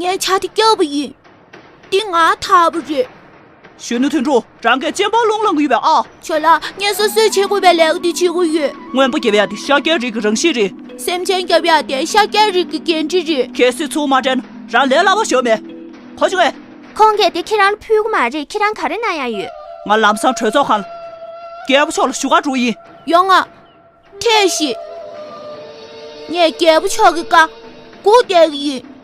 ངས་བྱ་དེ་བརྒྱབ་པ་ཡིན། འདི་ང་འཐག་པ་རེད། གཞོན་ནུ་དོན་གྲུབ། རང་གིས་གཅེན་པོ་རླུང་ལངས་ཀྱི་ཡོད་པས་ཨ། ཇོ་ལགས། ངས་སོ་སོས་བྱེད་དགོས་པའི་ལས་ཀ་འདི་བྱེད་ཀྱི་ཡོད། རྔོན་པ་རྒྱབ་ཡག་དེ་ཤཱཀྱའི་རིགས་ཀྱི་རང་གཤིས་རེད། སེམས་ཅན་རྒྱབ་ཡག་དེ་ཤཱཀྱའི་རིགས་ཀྱི་འགན་འཁྲི་རེད། གལ་སྲིད་ཚུར་མ་སྤྲད་ན་རང་ལས་སླ་པོ་ཞིག་མེད། གོ་བྱུང་ངས། ཁོང་གིས་དེ་ཁྱེད་རང་ལ་ཕུལ་གྱི་མ་རེད། ཁྱེད་རང་ག་རེ་གནང་ཡག་ཡོད། ང་ལམ་སང་གྲོས་ཚོགས་ཁང་ལ་རྒྱལ་པོ་མཆོག་ལ་ཞུ་གར་འགྲོ་གི་ཡིན། ཡོང་ང་། ཐབས་ཤིག་ངས་རྒྱལ་པོ་མཆོག་གི་བཀའ་སྒུག་བསྡད་ཀྱི་ཡིན།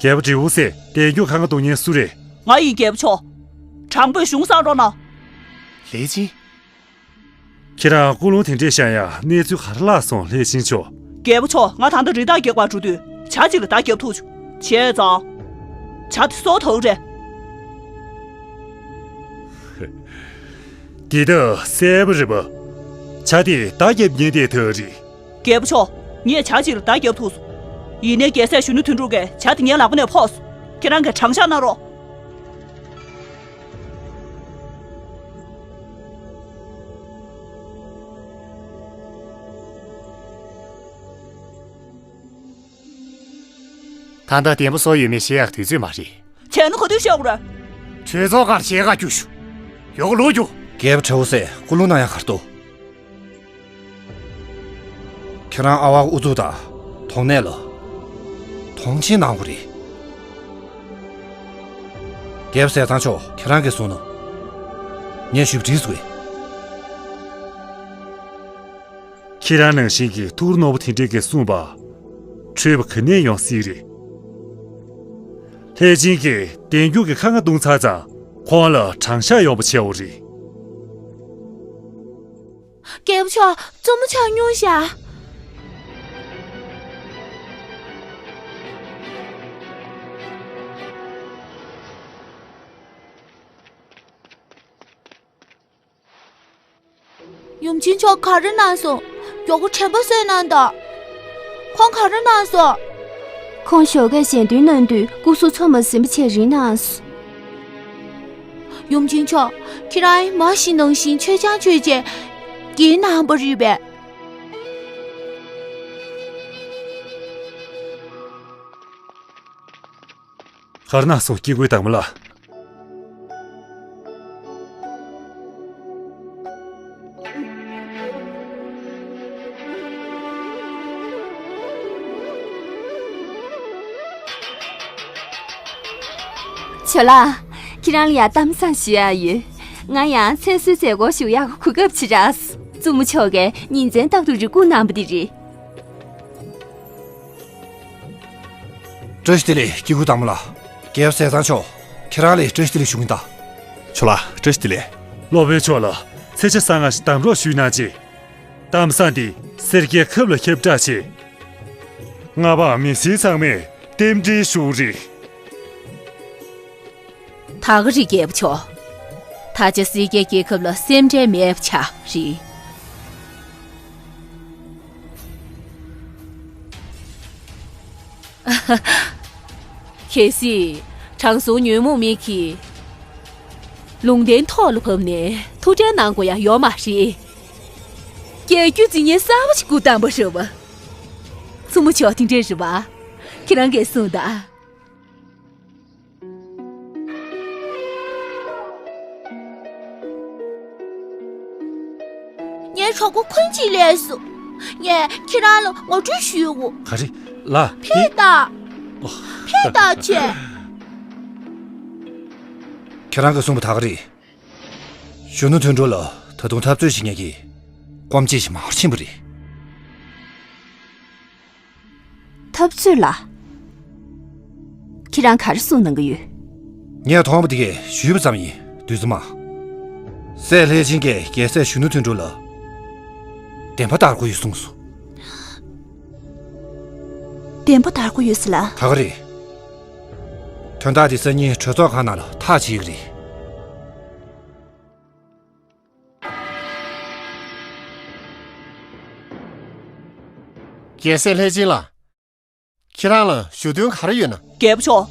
རྒྱལ་པོ་དྲིའུ་སེ། བདེ་མཆོག་ཁ་ང་གཏོང་མཁན་སུ་རེད། ང་ཡིན་རྒྱལ་པོ་མཆོག་དྲང་པོའི་གཞུང་བསྲང་རོགས་གནང་། ལེ་ཅིན། ཁྱེད་རང་ཀུན་སློང་དེ་འདྲས་བཤད་ཡ་གནས་ཚུལ་ག་རེ་ལྷག་སོང་ལྷས་སྦྱིན་མཆོག་རྒྱལ་པོ་མཆོག་ང་ད་ལྟ་རི་དྭགས་རྒྱག་པར་འགྲོ་དུས་བྱ་གཅིག་ལ་མདའ་རྒྱབ་ཐུག་བྱུང་། བྱས་ཙང་། བྱ་དེ་སྲོག་ཐོག་རེད། འདི་ད་གསལ་པོ་རེད་པ། བྱ་དེ་མདའ་རྒྱབ་ཉེན་དེ་ཐག་རེད། རྒྱལ་པོ་མཆོག་ངས་བྱ་གཅིག་ལ་མདའ་རྒྱབ་ཐུག་སོང་། ཡིན་ནའི་རྒྱལ་སྲས་གཞོན་ནུ་དོན་གྲུབ་ཀྱིས་བྱ་དེ་ངའི་ལག་པ་ནས་ཕོག་སོང་། ཁྱེད་རང་གིས་དྲང་བཞག་གནང་རོགས། ད་ལྟ་བདེ་པོ་བཟོ་ཡོད་མེད་ཤེས་ཡག་དུས་ཚོད་མ་རེད། བྱས་ན་ག་དུས་བཤད་དགོས་རེད། གྲོས་ཚོགས་ཁར་ཤེལ་ཁ་བསྐྱུར་ཤོག་ཡོག་ལོ་རྒྱུ། རྒྱལ་པོ་དྲིའུ་སེ་ཀུན་སློང་གནང་ཡག་ག་རེ་འདུག་ཁྱེད་རང་ཨ་ཝག་ཨུ་ཚུགས་དང་དོགས་གནས་ལ་མཐོང་ཆེན་གནང་དགོས་རེད། རྒྱལ་པོ་ཟས་གཙང་མཆོག་ཁྱེད་རང་གིས་གསུངས་ནོ། ངས་ཞུ་བ་འགྲིག་སོང་ངས། ཁྱེད་རང་ནང་བཞིན་གྱི་ཐུགས་རྣོ་པོ་དེ་འདྲས་ཀྱིས་གསུངས་པ། འཕྲོད་པ་ག་ནས་ཡོང་སྲིད་རེད། ལྷས་སྦྱིན་གྱིས་བདེ་མཆོག་གི་ཁ་ང་བརྡུངས་ཚར་ཙང་ཁོང་ལ་དྲང་བཞག་ཡོང་བ་བྱས་པ་རེད། རྒྱལ་པོ་མཆོག་བཙུན་མོ་ཆགས་མྱོང་ཤག་ཡུམ་ཆེན་མཆོག་ག་རེ་གནང་སོང་། མགྱོགས་པོ་དྲན་པ་གསོས་གནང་དང་། ཁོང་ག་རེ་གནང་སོང་། ཁོང་ཞོགས་ཀས་ཞལ་འདོན་གནང་དུས་སྐུ་གཟུགས་ཚོར་མ་ཟིན་པ་བྱས་རིལ་གནང་སོང་། ཡུམ་ཆེན་མཆོག་ཁྱེད་རང་མ་གཞི་ནང་བཞིན་ཆོས་ཆང་མཆོད་བྱས་གྱིས་གནང་བ་རེད་པས། ག་རེ་གནང་སོང་སྐྱེ་དགུའི་བདག་མོ་ལགས། ཇོ་ལགས། ཁྱེད་རང་ལ་ཡང་གཏམ་བཟང་ཞུ་ཡག་ཡོད། ང་ཡང་མཚན་གསོལ་མཛད་སྒོ་ཞུ་ཡག་གོ་སྐབས་ཅིག་རག་སོང་། བཙུན་མོ་མཆོག་གིས་ཉིན་མཚན་རྟག་ཏུ་རེ་སྒུག་གནང་བ་དེ་རེད། བཀྲ་ཤིས་བདེ་ལེགས་སྐྱེ་དགུའི་བདག་མོ་ལགས། རྒྱལ་པོ་ཟས་གཙང་མཆོག་ཁྱེད་རང་ལ་བཀྲ་ཤིས་བདེ་ལེགས་ཞུ་གིན་གདའ། ཁྱོད་ལ་བཀྲ་ཤིས་བདེ་ལེགས། སློབ་དཔོན་མཆོག་ལ་ཚེས་བཅུ་གསང་སྔགས་ཤིག་གདམ་རོགས་ཞུས་གནང་རྗེས། གཏམ་བཟང་འདི་སེར་སྐྱའི་ཁབ་ལ་ཁྱབ་བསྒྲགས་བྱས། མངའ་འབངས་མི་སེར་ཚང་མས་རྟེན་འབྲེལ་ཞུ་རིགས། ད་ག་རེད་རྒྱལ་པོ་མཆོག་ད་ཆ་སེར་སྐྱའི་རྒྱལ་ཁབ་ལ་སེམས་ཁྲལ་མེད་པ་ཆགས་རེད། གལ་སྲིད་དྲང་སྲོང་ཉོན་མོངས་མི་གིས་ལུང་བསྟན་ཐོག་ལ་བབས་ནས་ཐུགས་ཁྲལ་གནང་དགོས་ཡ་ཡོད་མ་རེད། རྒྱལ་རྒྱུད་འཛིན་མཁན་གསར་པ་ཞིག་སྐུ་བལྟམས་པ་རེད་བ། བཙུན་མོ་མཆོག་དེ་འདྲས་རེད་བ། ཁྱེད་རང་གིས་གསུངས་དང་། ངའི་གྲོགས་པོ་ཁོང་ཅིག་སླེབས་སོང་། ངས་ཁྱེད་རང་ལ་ངོ་སྤྲོད་ཞུའོ། ག་རེ། ལ། ཕེབས་དང་། ཕེབས་དང་བྱས། ཁྱེད་རང་གིས་གསུངས་པ་ད་ག་རེད། གཞོན་ནུ་དོན་གྲུབ་ལ་ད་དུང་འཐབ་རྩོད་བྱེད་མཁན་གྱི་སྐོམ་ཆས་ཤིག་མར་ཕྱིན་པ་རེད། འཐབ་རྩོད་ལ། ཁྱེད་རང་ག་རེ་གསུངས་གནང་གི་ཡོད། ངས་མཐོང་བ་དེ་གས་ཞུས་པ་ཙམ་ཡིན། བདུད་རྩི་མ། སྲས་ལྷས་བྱིན་གྱིས་རྒྱལ་སྲས་གཞོན་ནུ་དོན་གྲུབ་ལ་བདེན་པ་བདར་དགོས་ཡོད་གསུངས་སོང་། བདེན་པ་བདར་དགོས་ཡོད་ཟེར་ལ། ད་ག་རེད། དོན་དག་དེ་སང་ཉིན་གྲོས་ཚོགས་ཁང་ནང་ལ་ཐག་བཅད་ཀྱི་རེད། རྒྱལ་སྲས་ལྷས་བྱིན་ལགས། ཁྱེད་རང་ལ་ཞུ་དོན་ག་རེ་ཡོད་ན། རྒྱལ་པོ་མཆོག་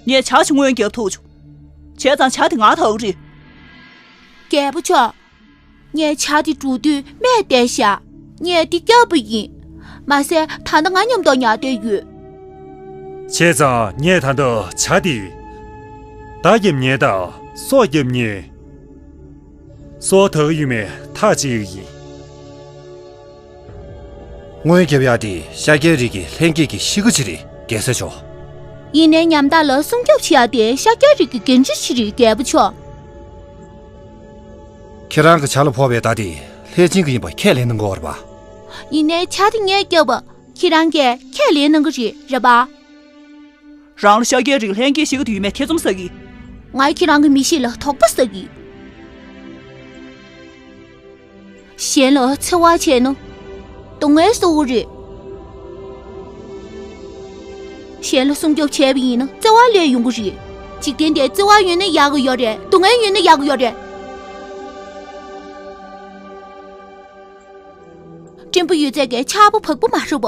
ངས་ཇ་ཞིག་སྔོན་བརྒྱབ་ཐུབ་བྱུང་། བྱས་ཙང་ཇ་དེ་ང་འཐུང་གི་རེད། རྒྱལ་པོ་མཆོག་ངས་ཇ་དེ་འགྲོ་དུས་སྨྲས་བསྡད་ཤག་ངས་དེ་བསྐྱབས་པ་ཡིན། མ་ཟད་ད་ལྟ་ང་མཉམ་དུ་ཉལ་བསྡད་ཡོད། བྱས་ཙང་ངས་ད་ལྟ་ཇ་དེ་མདའ་རྒྱབ་ཉན་དང་སྲོག་རྒྱབ་ཉན། སྲོག་དག་ཡོད་མེད་ཐག་བཅད་ཀྱི་ཡིན། སྔོན་རྒྱབ་ཡག་དེ་ཤཱཀྱའི་རིགས་ཀྱི་ལྷན་སྐྱེས་ཀྱི་གཤིས་ཀ་ཅིག་རེད། རྒྱལ་སྲས་མཆོག་ཡིན་ནའི་ཉམ་ཐག་ལ་སྲུང་སྐྱོབ་བྱེད་ཡག་དེ་ཤཱཀྱའི་རིགས་ཀྱི་འགན་འཁྲི་ཞིག་རེད། རྒྱལ་པོ་མཆོག་ཁྱེད་རང་གི་ཇ་ལ་ཕོག་པའི་མདའ་དེ་ལྷས་བྱིན་གྱི་ཡིན་པ་ཁས་ལེན་གནང་དགོས་པ་རེད་པ། ཡིན་ནའི་ཇ་དེ་ངས་བརྒྱབ་པ་ཁྱེད་རང་གིས་ཁས་ལེན་གནང་གི་རེད། རེད་པ། རང་ལ་ཤཱཀྱའི་རིགས་ལྷན་སྐྱེས་ཤིག་ཏུ་ཡོད་མེད་ཐེ་ཚོམ་ཟ་གི། ང་ཁྱེད་རང་གི་མི་གཤིས་ལ་དོགས་པ་ཟ་གི། གཞན་ལ་འཚེ་བ་བྱས་ན་སྡུག་བསྔལ་གསོག་གི་རེད། གཞན་ལ་སྲུང་སྐྱོབ་བྱས་པ་ཡིན་ན་བརྩེ་བ་སླེབས་ཡོང་གི་རེད། འཇིག་རྟེན་འདིར་བརྩེ་བ་ཡོད་ན་ཡག་གི་ཡོད་རེད། སྡུག་བསྔལ་ཡོད་ན་ཡག་གི་ཡོད་རེད། སྲིན་པོ་ཡོད་ཚད་ཀྱི་ཆར་པ་བབས་པ་མ་རེད་པ།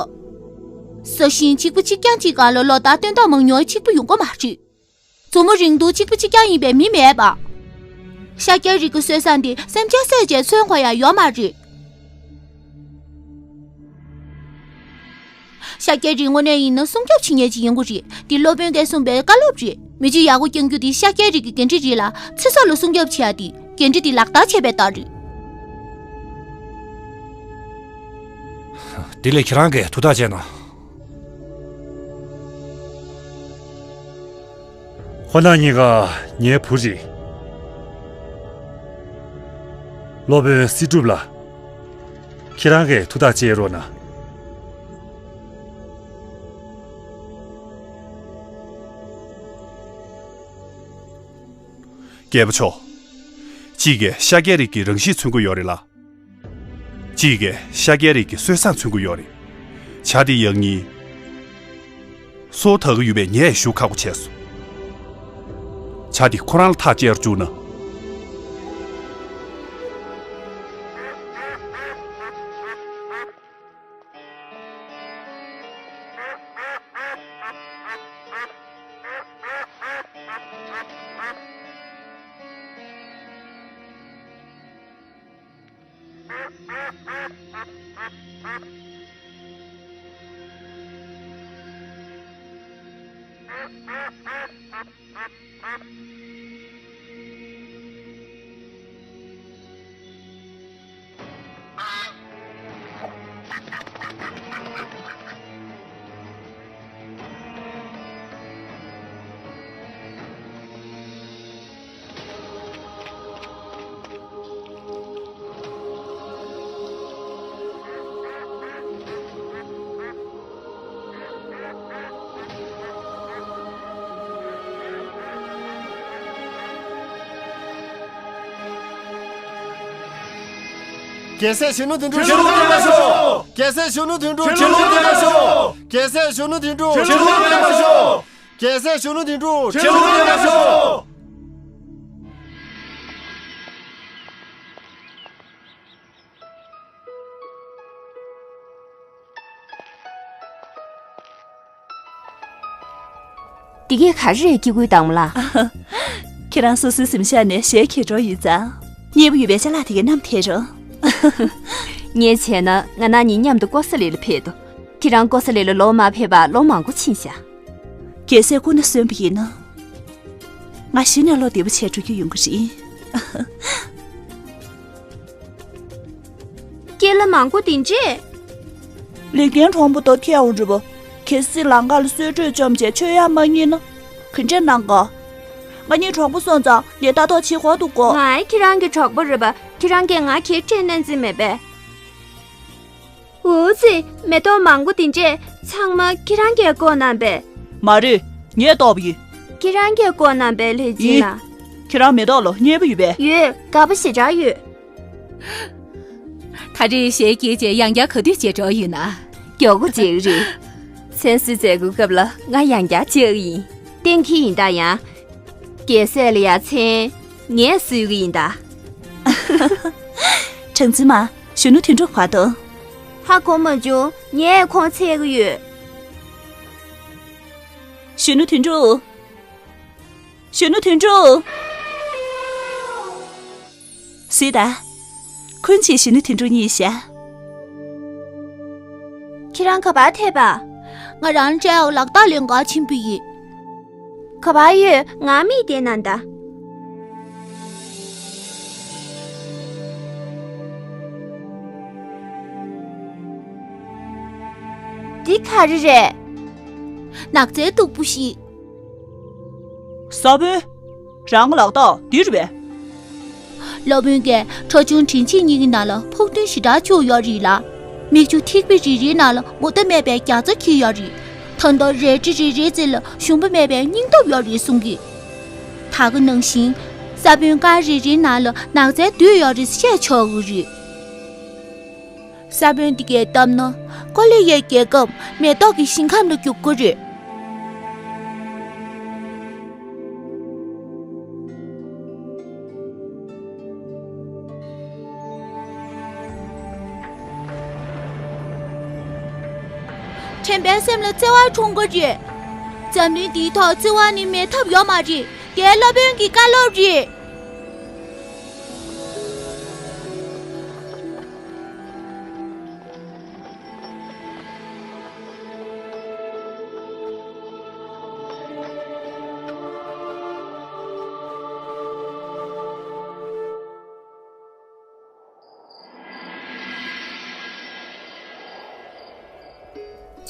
ས་ཞིང་གཅིག་པ་གཅིག་རྐྱང་གཅིག་སྒང་ལ་ལོ་ལྟར་སྟོན་ཐོག་མང་ཉུང་གཅིག་པ་ཡོང་གི་མ་རེད། མཛོ་མོ་རིང་ཐུང་གཅིག་པ་གཅིག་རྐྱང་ཡིན་པའི་མི་མེད་པ། ཤཱཀྱའི་རིགས་ཀྱི་སྲོལ་བཟང་འདི་སེམས་ཅན་བསད་བྱས་མཚོན་དགོས་ཡ་ཡོད་མ་རེད། ཤཱཀྱའི་རིགས་དངོས་གནས་ཡིན་ན་སྲུང་སྐྱོབ་བྱེད་མཁན་ཅིག་ཡིན་དགོས་རེད། འདི་སློབ་དཔོན་གྱིས་གསུངས་པའི་བཀའ་སློབ་རེད། མི་ཆུ་ཡག་པོ་རྐྱང་རྒྱུ་དེ་ཤཱཀྱའི་རིགས་ཀྱི་འགན་འཁྲི་རེད་ལ། ཚེ་སྲོག་ལ་སྲུང་སྐྱོབ་བྱེད་ཡ་དེ་འགན་འཁྲི་དེ་ལག་བསྟར་བྱས་པའི་རྟགས་རེད། དེ་ལས་ཁྱེད་རང་གིས་ཐུགས་ཐག་བཅད་ན། ཁོ་ན་གཉིས་ཀ་ངའི་བུ་རེད། སློབ་དཔོན་སྲིད་སྒྲུབ་ལགས། ཁྱེད་རང་གིས་ཐུགས་ཐག་བཅད་རོགས་གནང་། རྒྱལ་པོ་མཆོག་གཅིག་གིས་ཤཱཀྱའི་རིགས་ཀྱི་རང་གཤིས་མཚོན་གྱི་ཡོད་རེད་ལ། གཅིག་གིས་ཤཱཀྱའི་རིགས་ཀྱི་སྲོལ་བཟང་མཚོན་གྱི་ཡོད་རེད། ཇ་དེ་ཡག་ཉེས། སྲོག་དག་གི་ཡོད་པས་ངས་ཞུ་ཁག་པོ་བྱས་སོང་། ཇ་དེ་ཁོ་རང་ལ་ཐག་བཅད་རུ་བཅུག་ན། རྒྱལ་སྲས་གཞོན་ནུ་དོན་གྲུབ་ཁྱེད་ལུང་བསྟན་པར་ཤོག་རྒྱལ་སྲས་གཞོན་ནུ་དོན་གྲུབ་ཁྱེད་ལུང་བསྟན་པར་ཤོག་རྒྱལ་སྲས་གཞོན་ནུ་དོན་གྲུབ་ཁྱེད་ལུང་བསྟན་པར་ཤོག་རྒྱལ་སྲས་གཞོན་ནུ་དོན་གྲུབ་ཁྱེད་ལུང་བསྟན་པར་ཤོག་འདི་གས་ག་རེ་རེད། སྐྱེ་དགུའི་བདག་མོ་ལགས། ཁྱེད་རང་སོ་སོའི་གཟིམ་ཤག་ནས་གཞས་འཁྱེར་འགྲོ་ཡིན་ཙང་། མཉེས་པོ་ཡོད་པའི་ཅ་ལག་དེ་གས་བསྣམས་ཐལ་རོགས། ངས་བྱས་ན་ང་རང་གཉིས་མཉམ་དུ་ཀོ་ས་ལི་ལ་ཕེབས་འདུག་ཁྱེད་རང་ཀོ་ས་ལི་ལ་ལོ་མ་ཕེབས་པ་ལོ་མང་པོ་ཕྱིན་ཤག་རྒྱལ་སྲས་སྐུ་ན་གསོན་པ་ཡིན་ན། ང་གཞི་ནས་བློ་བདེ་པོ་བྱས་འགྲོ་རྒྱུ་ཡོང་གི་རེད། སྐྱེས་ལ་མང་པོ་དེ་འདྲས། ལས་ཀའི་གྲོང་པོ་དོ་ཐེའུ་རི་བོ། གལ་སྲིད་ལམ་ཁ་ལ་གསོལ་མགྲོན་བཅོམ་བྱས་མཆོད་ཡག་མ་རྙེད་ན། ག་འདྲས་གནང་ག་ང་གཉིས་གྲོགས་པོ་སོང་ཙང་ངས་ལྟ་རྟོག་བྱེད་དགོས་འདུག་གོ། ང་ཁྱེད་རང་གི་གྲོགས་པོ་རེད་པ། ཁྱེད་རང་གིས་ང་གད་སྤྲད་གནང་རྩིས་མེད་པས། འུ་ཙི། མེ་ཏོག་མང་པོ་དེ་འདྲས་ཚང་མ་ཁྱེད་རང་གིས་བཀོག་གནང་པས། མ་རེད། ངས་བཏོག་པ་ཡིན། ཁྱེད་རང་གིས་བཀོག་གནང་པས་ལྷས་སྦྱིན་ལགས། ཁྱེད་རང་མེ་ཏོག་ལ་མཉེས་པོ་ཡོད་པས། ཡོད། དགའ་པོ་ཞེ་དྲག་ཡོད། ད་རེས་གཞས་སྐྱེས་རྗེས་ཡང་བསྐྱར་ག་དུས་མཇལ་འགྲོ་ཡིན་ན། མགྱོགས་པོ་མཇལ་གི་རེད། མཚན་གསོལ་མཛད་སྒོའི་སྐབས་ལ་ང་ཡང་བསྐྱར་མཇལ་གི་ཡིན། གཏན་འཁེལ་ཡིན་ད་ཡང་། རྒྱལ་སྲས་ལ་ཡ་མཚན་ངས་གསོལ་གི་ཡིན་ད། གྲངས་འཛིན་མ། གཞོན་ནུ་དོན་གྲུབ་ག་འདུག་ཧ་གོ་མ་བྱུང་། ངས་ཁོང་འཚོལ་གི་ཡོད། གཞོན་ནུ་དོན་གྲུབ། གཞོན་ནུ་དོན་གྲུབ། གཟིགས་དང་། ཁོང་གཅིག་གཞོན་ནུ་དོན་གྲུབ་གཉིས་ཤག་ཁྱེད་རང་ག་པར་ཐད་པ། ང་རང་བྲེལ་ལག་རྟགས་ལེན་གར་ཕྱིན་པ་ཡིན། ག་པར་ཡོད། ང་མིག་བལྟས་ན་ད། འདི་ག་རེ་རེད། ནགས་ཚལ་སྟུག་པོ་ཞིག་ས་བོན། རང་ལག་རྟགས་འདི་རེད་པས། སློབ་དཔོན་གྱིས་ཁྲ་ཆུང་དྲིན་ཆེན་གཉིས་ཀྱི་ནང་ལ་ཕུགས་འདུན་ཞེ་དྲག་བཅུག་ཡོད་རེད་ལ། མིག་ཆུ་ཐིགས་པ་རེ་རེའི་ནང་ལ་མུ་མཐའ་མེད་པའི་རྒྱ་མཚོ་འཁྱིལ་ཡོད་རེད། ད་ལྟ་རལ་གྲི་རེ་རེའི་རྩེ་ལ་ཞུམ་པ་མེད་པའི་སྙིང་སྟོབས་ཡོད་རེད་གསུང་གི། ད་ག་ནང་བཞིན། ས་བོན་དཀར་རེ་རེའི་ནང་ལ་ནགས་ཚལ་འདུས་ཡོད་རེད་བཤད་ཆོག་གི་རེད། ས་བོན་འདི་གས་བཏབ་ན་ཀོ་ལི་ཡའི་རྒྱལ་ཁབ་མེ་ཏོག་གི་ཞིང་ཁམས་ལ་འགྱུར་གྱི་རེད། དྲན་པའི་སེམས་ལ་བརྩེ་བ་འཁྲུངས་ཀྱི་རེད། འཛམ་གླིང་འདིའི་ཐོག་བརྩེ་བ་ནི་མེད་ཐབས་ཡོད་མ་རེད། དེ་སློབ་དཔོན་གྱི་བཀའ་སློབ་རེད།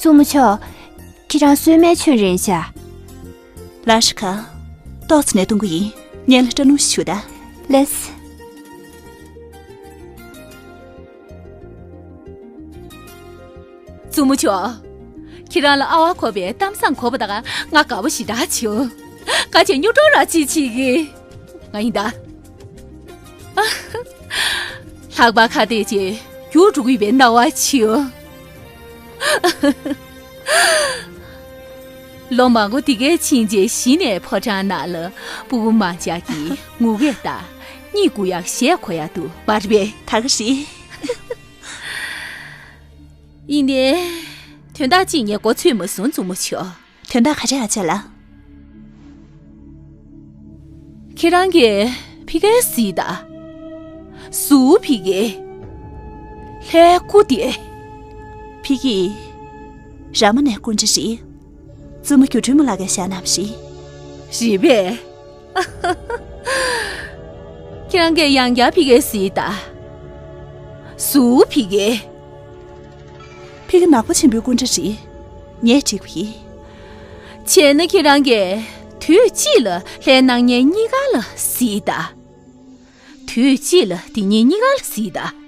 བཙུན་མོ་མཆོག་ཁྱེད་རང་གསོལ་མའི་མཆོད་རན་ཤག་ལ་ཧྲི་ཁ། ཏོག་ཙམ་ནས་གཏོང་གི་ཡིན། ཉལ་ལ་སྐྲ་ནུ་ཞིག་ཞུ་ད། ལེས། བཙུན་མོ་མཆོག་ཁྱེད་རང་ལ་ཨ་ཝ་གོ་བའི་གཏམ་བཟང་གོ་བ་དང་ང་དགའ་པོ་ཞེ་དྲག་བྱུང་། ཁ་ཆེ་སྨྱུག་གྲོགས་ར་ཅིག་བྱེད་ཀྱི། ང་ཡིན་ད། ལྷག་པར་ཁ་གཏད་ཅེས་རྒྱུགས་འགྲོ་གི་ཡོད་པའི་སྣང་བ་བྱུང་། ལོ་མང་པོ་དེ་གའི་ཕྱིན་རྗེས་གཞི་ནས་ཕོ་བྲང་ནང་ལ་སྤུ་གུ་མང་ཇག་གིས་ངུ་སྐད་དང་གཉིད་ཁུག་ཡག་གཞས་གོ་ཡག་འདུག་མ་རེད་པས། ད་ག་རེད། ཡིན་ནའི། དོན་དག་ཅིག་ངས་མགོ་ཚོས་མ་སོང་བཙུན་མོ་མཆོག་དོན་དག་ག་རེ་ཨ་ཅག་ལགས། ཁྱེད་རང་གིས་ཕ་གིར་གཟིགས་དང་། སུ་ཕ་གི། ལྷའི་སྐུ་དེ། ཕ་གི། ར་མ་ནའི་སྐུ་འདྲ་རེད། བཙུན་མོ་སྒྱུ་འཕྲུལ་མ་ལགས་ཀྱིས་བཞག་གནང་བ་རེད། རེད་པས། ཁྱེད་རང་གིས་ཡང་བསྐྱར་ཕ་གིར་གཟིགས་དང་། སུ་ཕ་གི། ཕ་གི་ནག་པོ་ཆེན་པོའི་སྐུ་འདྲ་རེད། ངས་འགྲིག་པ་ཡིན། བྱས་ན་ཁྱེད་རང་གིས་དུས་གཅིག་ལ་ལྷའི་སྣང་བརྙན་གཉིས་ཀ་ལ་གཟིགས་དང་། དུས་གཅིག་ལ་དེ་གཉིས་གཉིས་ཀ་ལ་གཟིགས་དང་།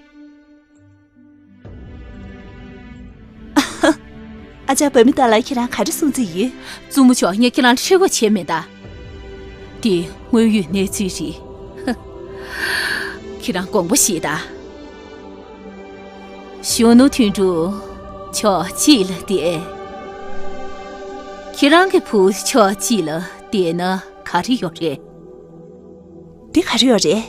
ཨ་ཅག་བུད་མེད་ལྟ་ལ་ཁྱེད་རང་ག་རེ་གསུང་རྩིས་ཡོད། བཙུན་མོ་མཆོག་ངས་ཁྱེད་རང་ལ་ཁྲེལ་དགོད་བྱས་མེད་ད། འདི་དངོས་ཡོད་གནས་ཚུལ་རེད། ཁྱེད་རང་དགོངས་པ་བཞེས་དང་། གཞོན་ནུ་དོན་གྲུབ། ཕྱོགས་གཅིག་ལ་བསྡད། ཁྱེད་རང་གི་བུ་ཕྱོགས་གཅིག་ལ་བསྡད་ན་ག་རེ་ཡོད་རེད། འདི་ག་རེ་ཡོད་རེད།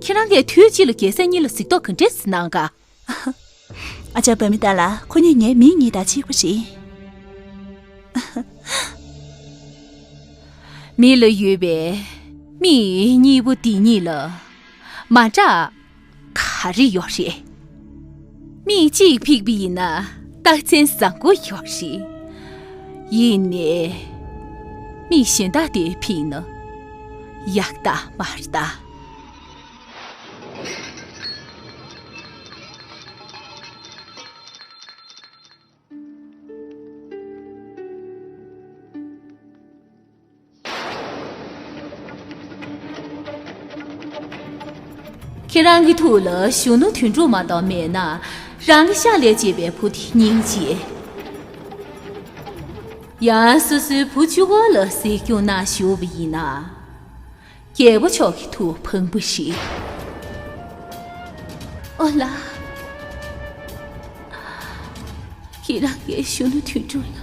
ཁྱེད་རང་གིས་དུས་གཅིག་ལ་རྒྱལ་སྲས་གཉིས་ལ་གཟིགས་རྟོག་ག་འདྲས་གནང་ག། ཨ་ཅག་པ་མི་ཏཱ་ལ། ཁོ་གཉིས་ངའི་མིང་གཉིས་དང་གཅིག་པ་རེད། མི་ལ་ཡོད་པའི་མིག་གཉིས་པོ་འདི་གཉིས་ལ་མ་འདྲ་ག་རེ་ཡོད་རེད། མིག་གཅིག་ཕིག་པ་ཡིན་ན་རྟགས་མཚན་བཟང་པོ་ཡོད་རེད། ཡིན་ནའི་མིག་གཞན་དག་དེ་ཕིག་ན་ཡག་རྟགས་མ་རེད་ད། ཁྱེད་རང་གི་ཐུགས་ལ་གཞོན་ནུ་དོན་གྲུབ་མ་གཏོགས་མེད་ན། རང་གི་ཤ་ལས་སྐྱེས་པའི་བུ་དེ་སྙིང་རྗེ། ཡང་སོ་སོའི་བུ་གཅིག་པོ་ལ་གཟིགས་སྐྱོང་གནང་བཞུགས་པ་ཡིན་ན། རྒྱལ་པོ་མཆོག་གི་ཐུགས་ཕངས་པོ་ཞིག་ཨོ་ལ། ཁྱེད་རང་གིས་གཞོན་ནུ་དོན་གྲུབ་ལ་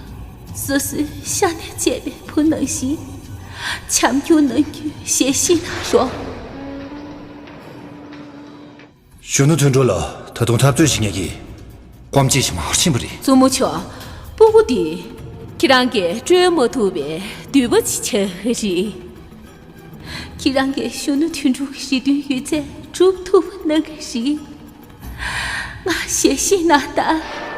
སོ་སོའི་ཤ་ནས་སྐྱེས་པའི་བུ་ནང་བཞིན་བྱམས་སྐྱོང་གནང་རྒྱུའི་ཞལ་བཞེས་གནང་རོགས། གཞོན་ནུ་དོན་གྲུབ་ལ་ད་དུང་འཐབ་རྩོད་བྱེད་མཁན་གྱི་སྐོམ་སྐྱེས་ཤིག་མང་རུ་ཕྱིན་པ་རེད། བཙུན་མོ་མཆོག་སྤུ་གུ་འདི་ཁྱེད་རང་གིས་སྤྲོད་མ་ཐུབ་པའི་འདུན་པ་ཅིག་ཆགས་ཀྱི་རེད། ཁྱེད་རང་གིས་གཞོན་ནུ་དོན་གྲུབ་ཀྱི་རེ་འདུན་ཡོད་ཚད་སྒྲུབ་ཐུབ་པ་གནང་གི་རེད། ང་ཞལ་བཞེས་གནང་དང་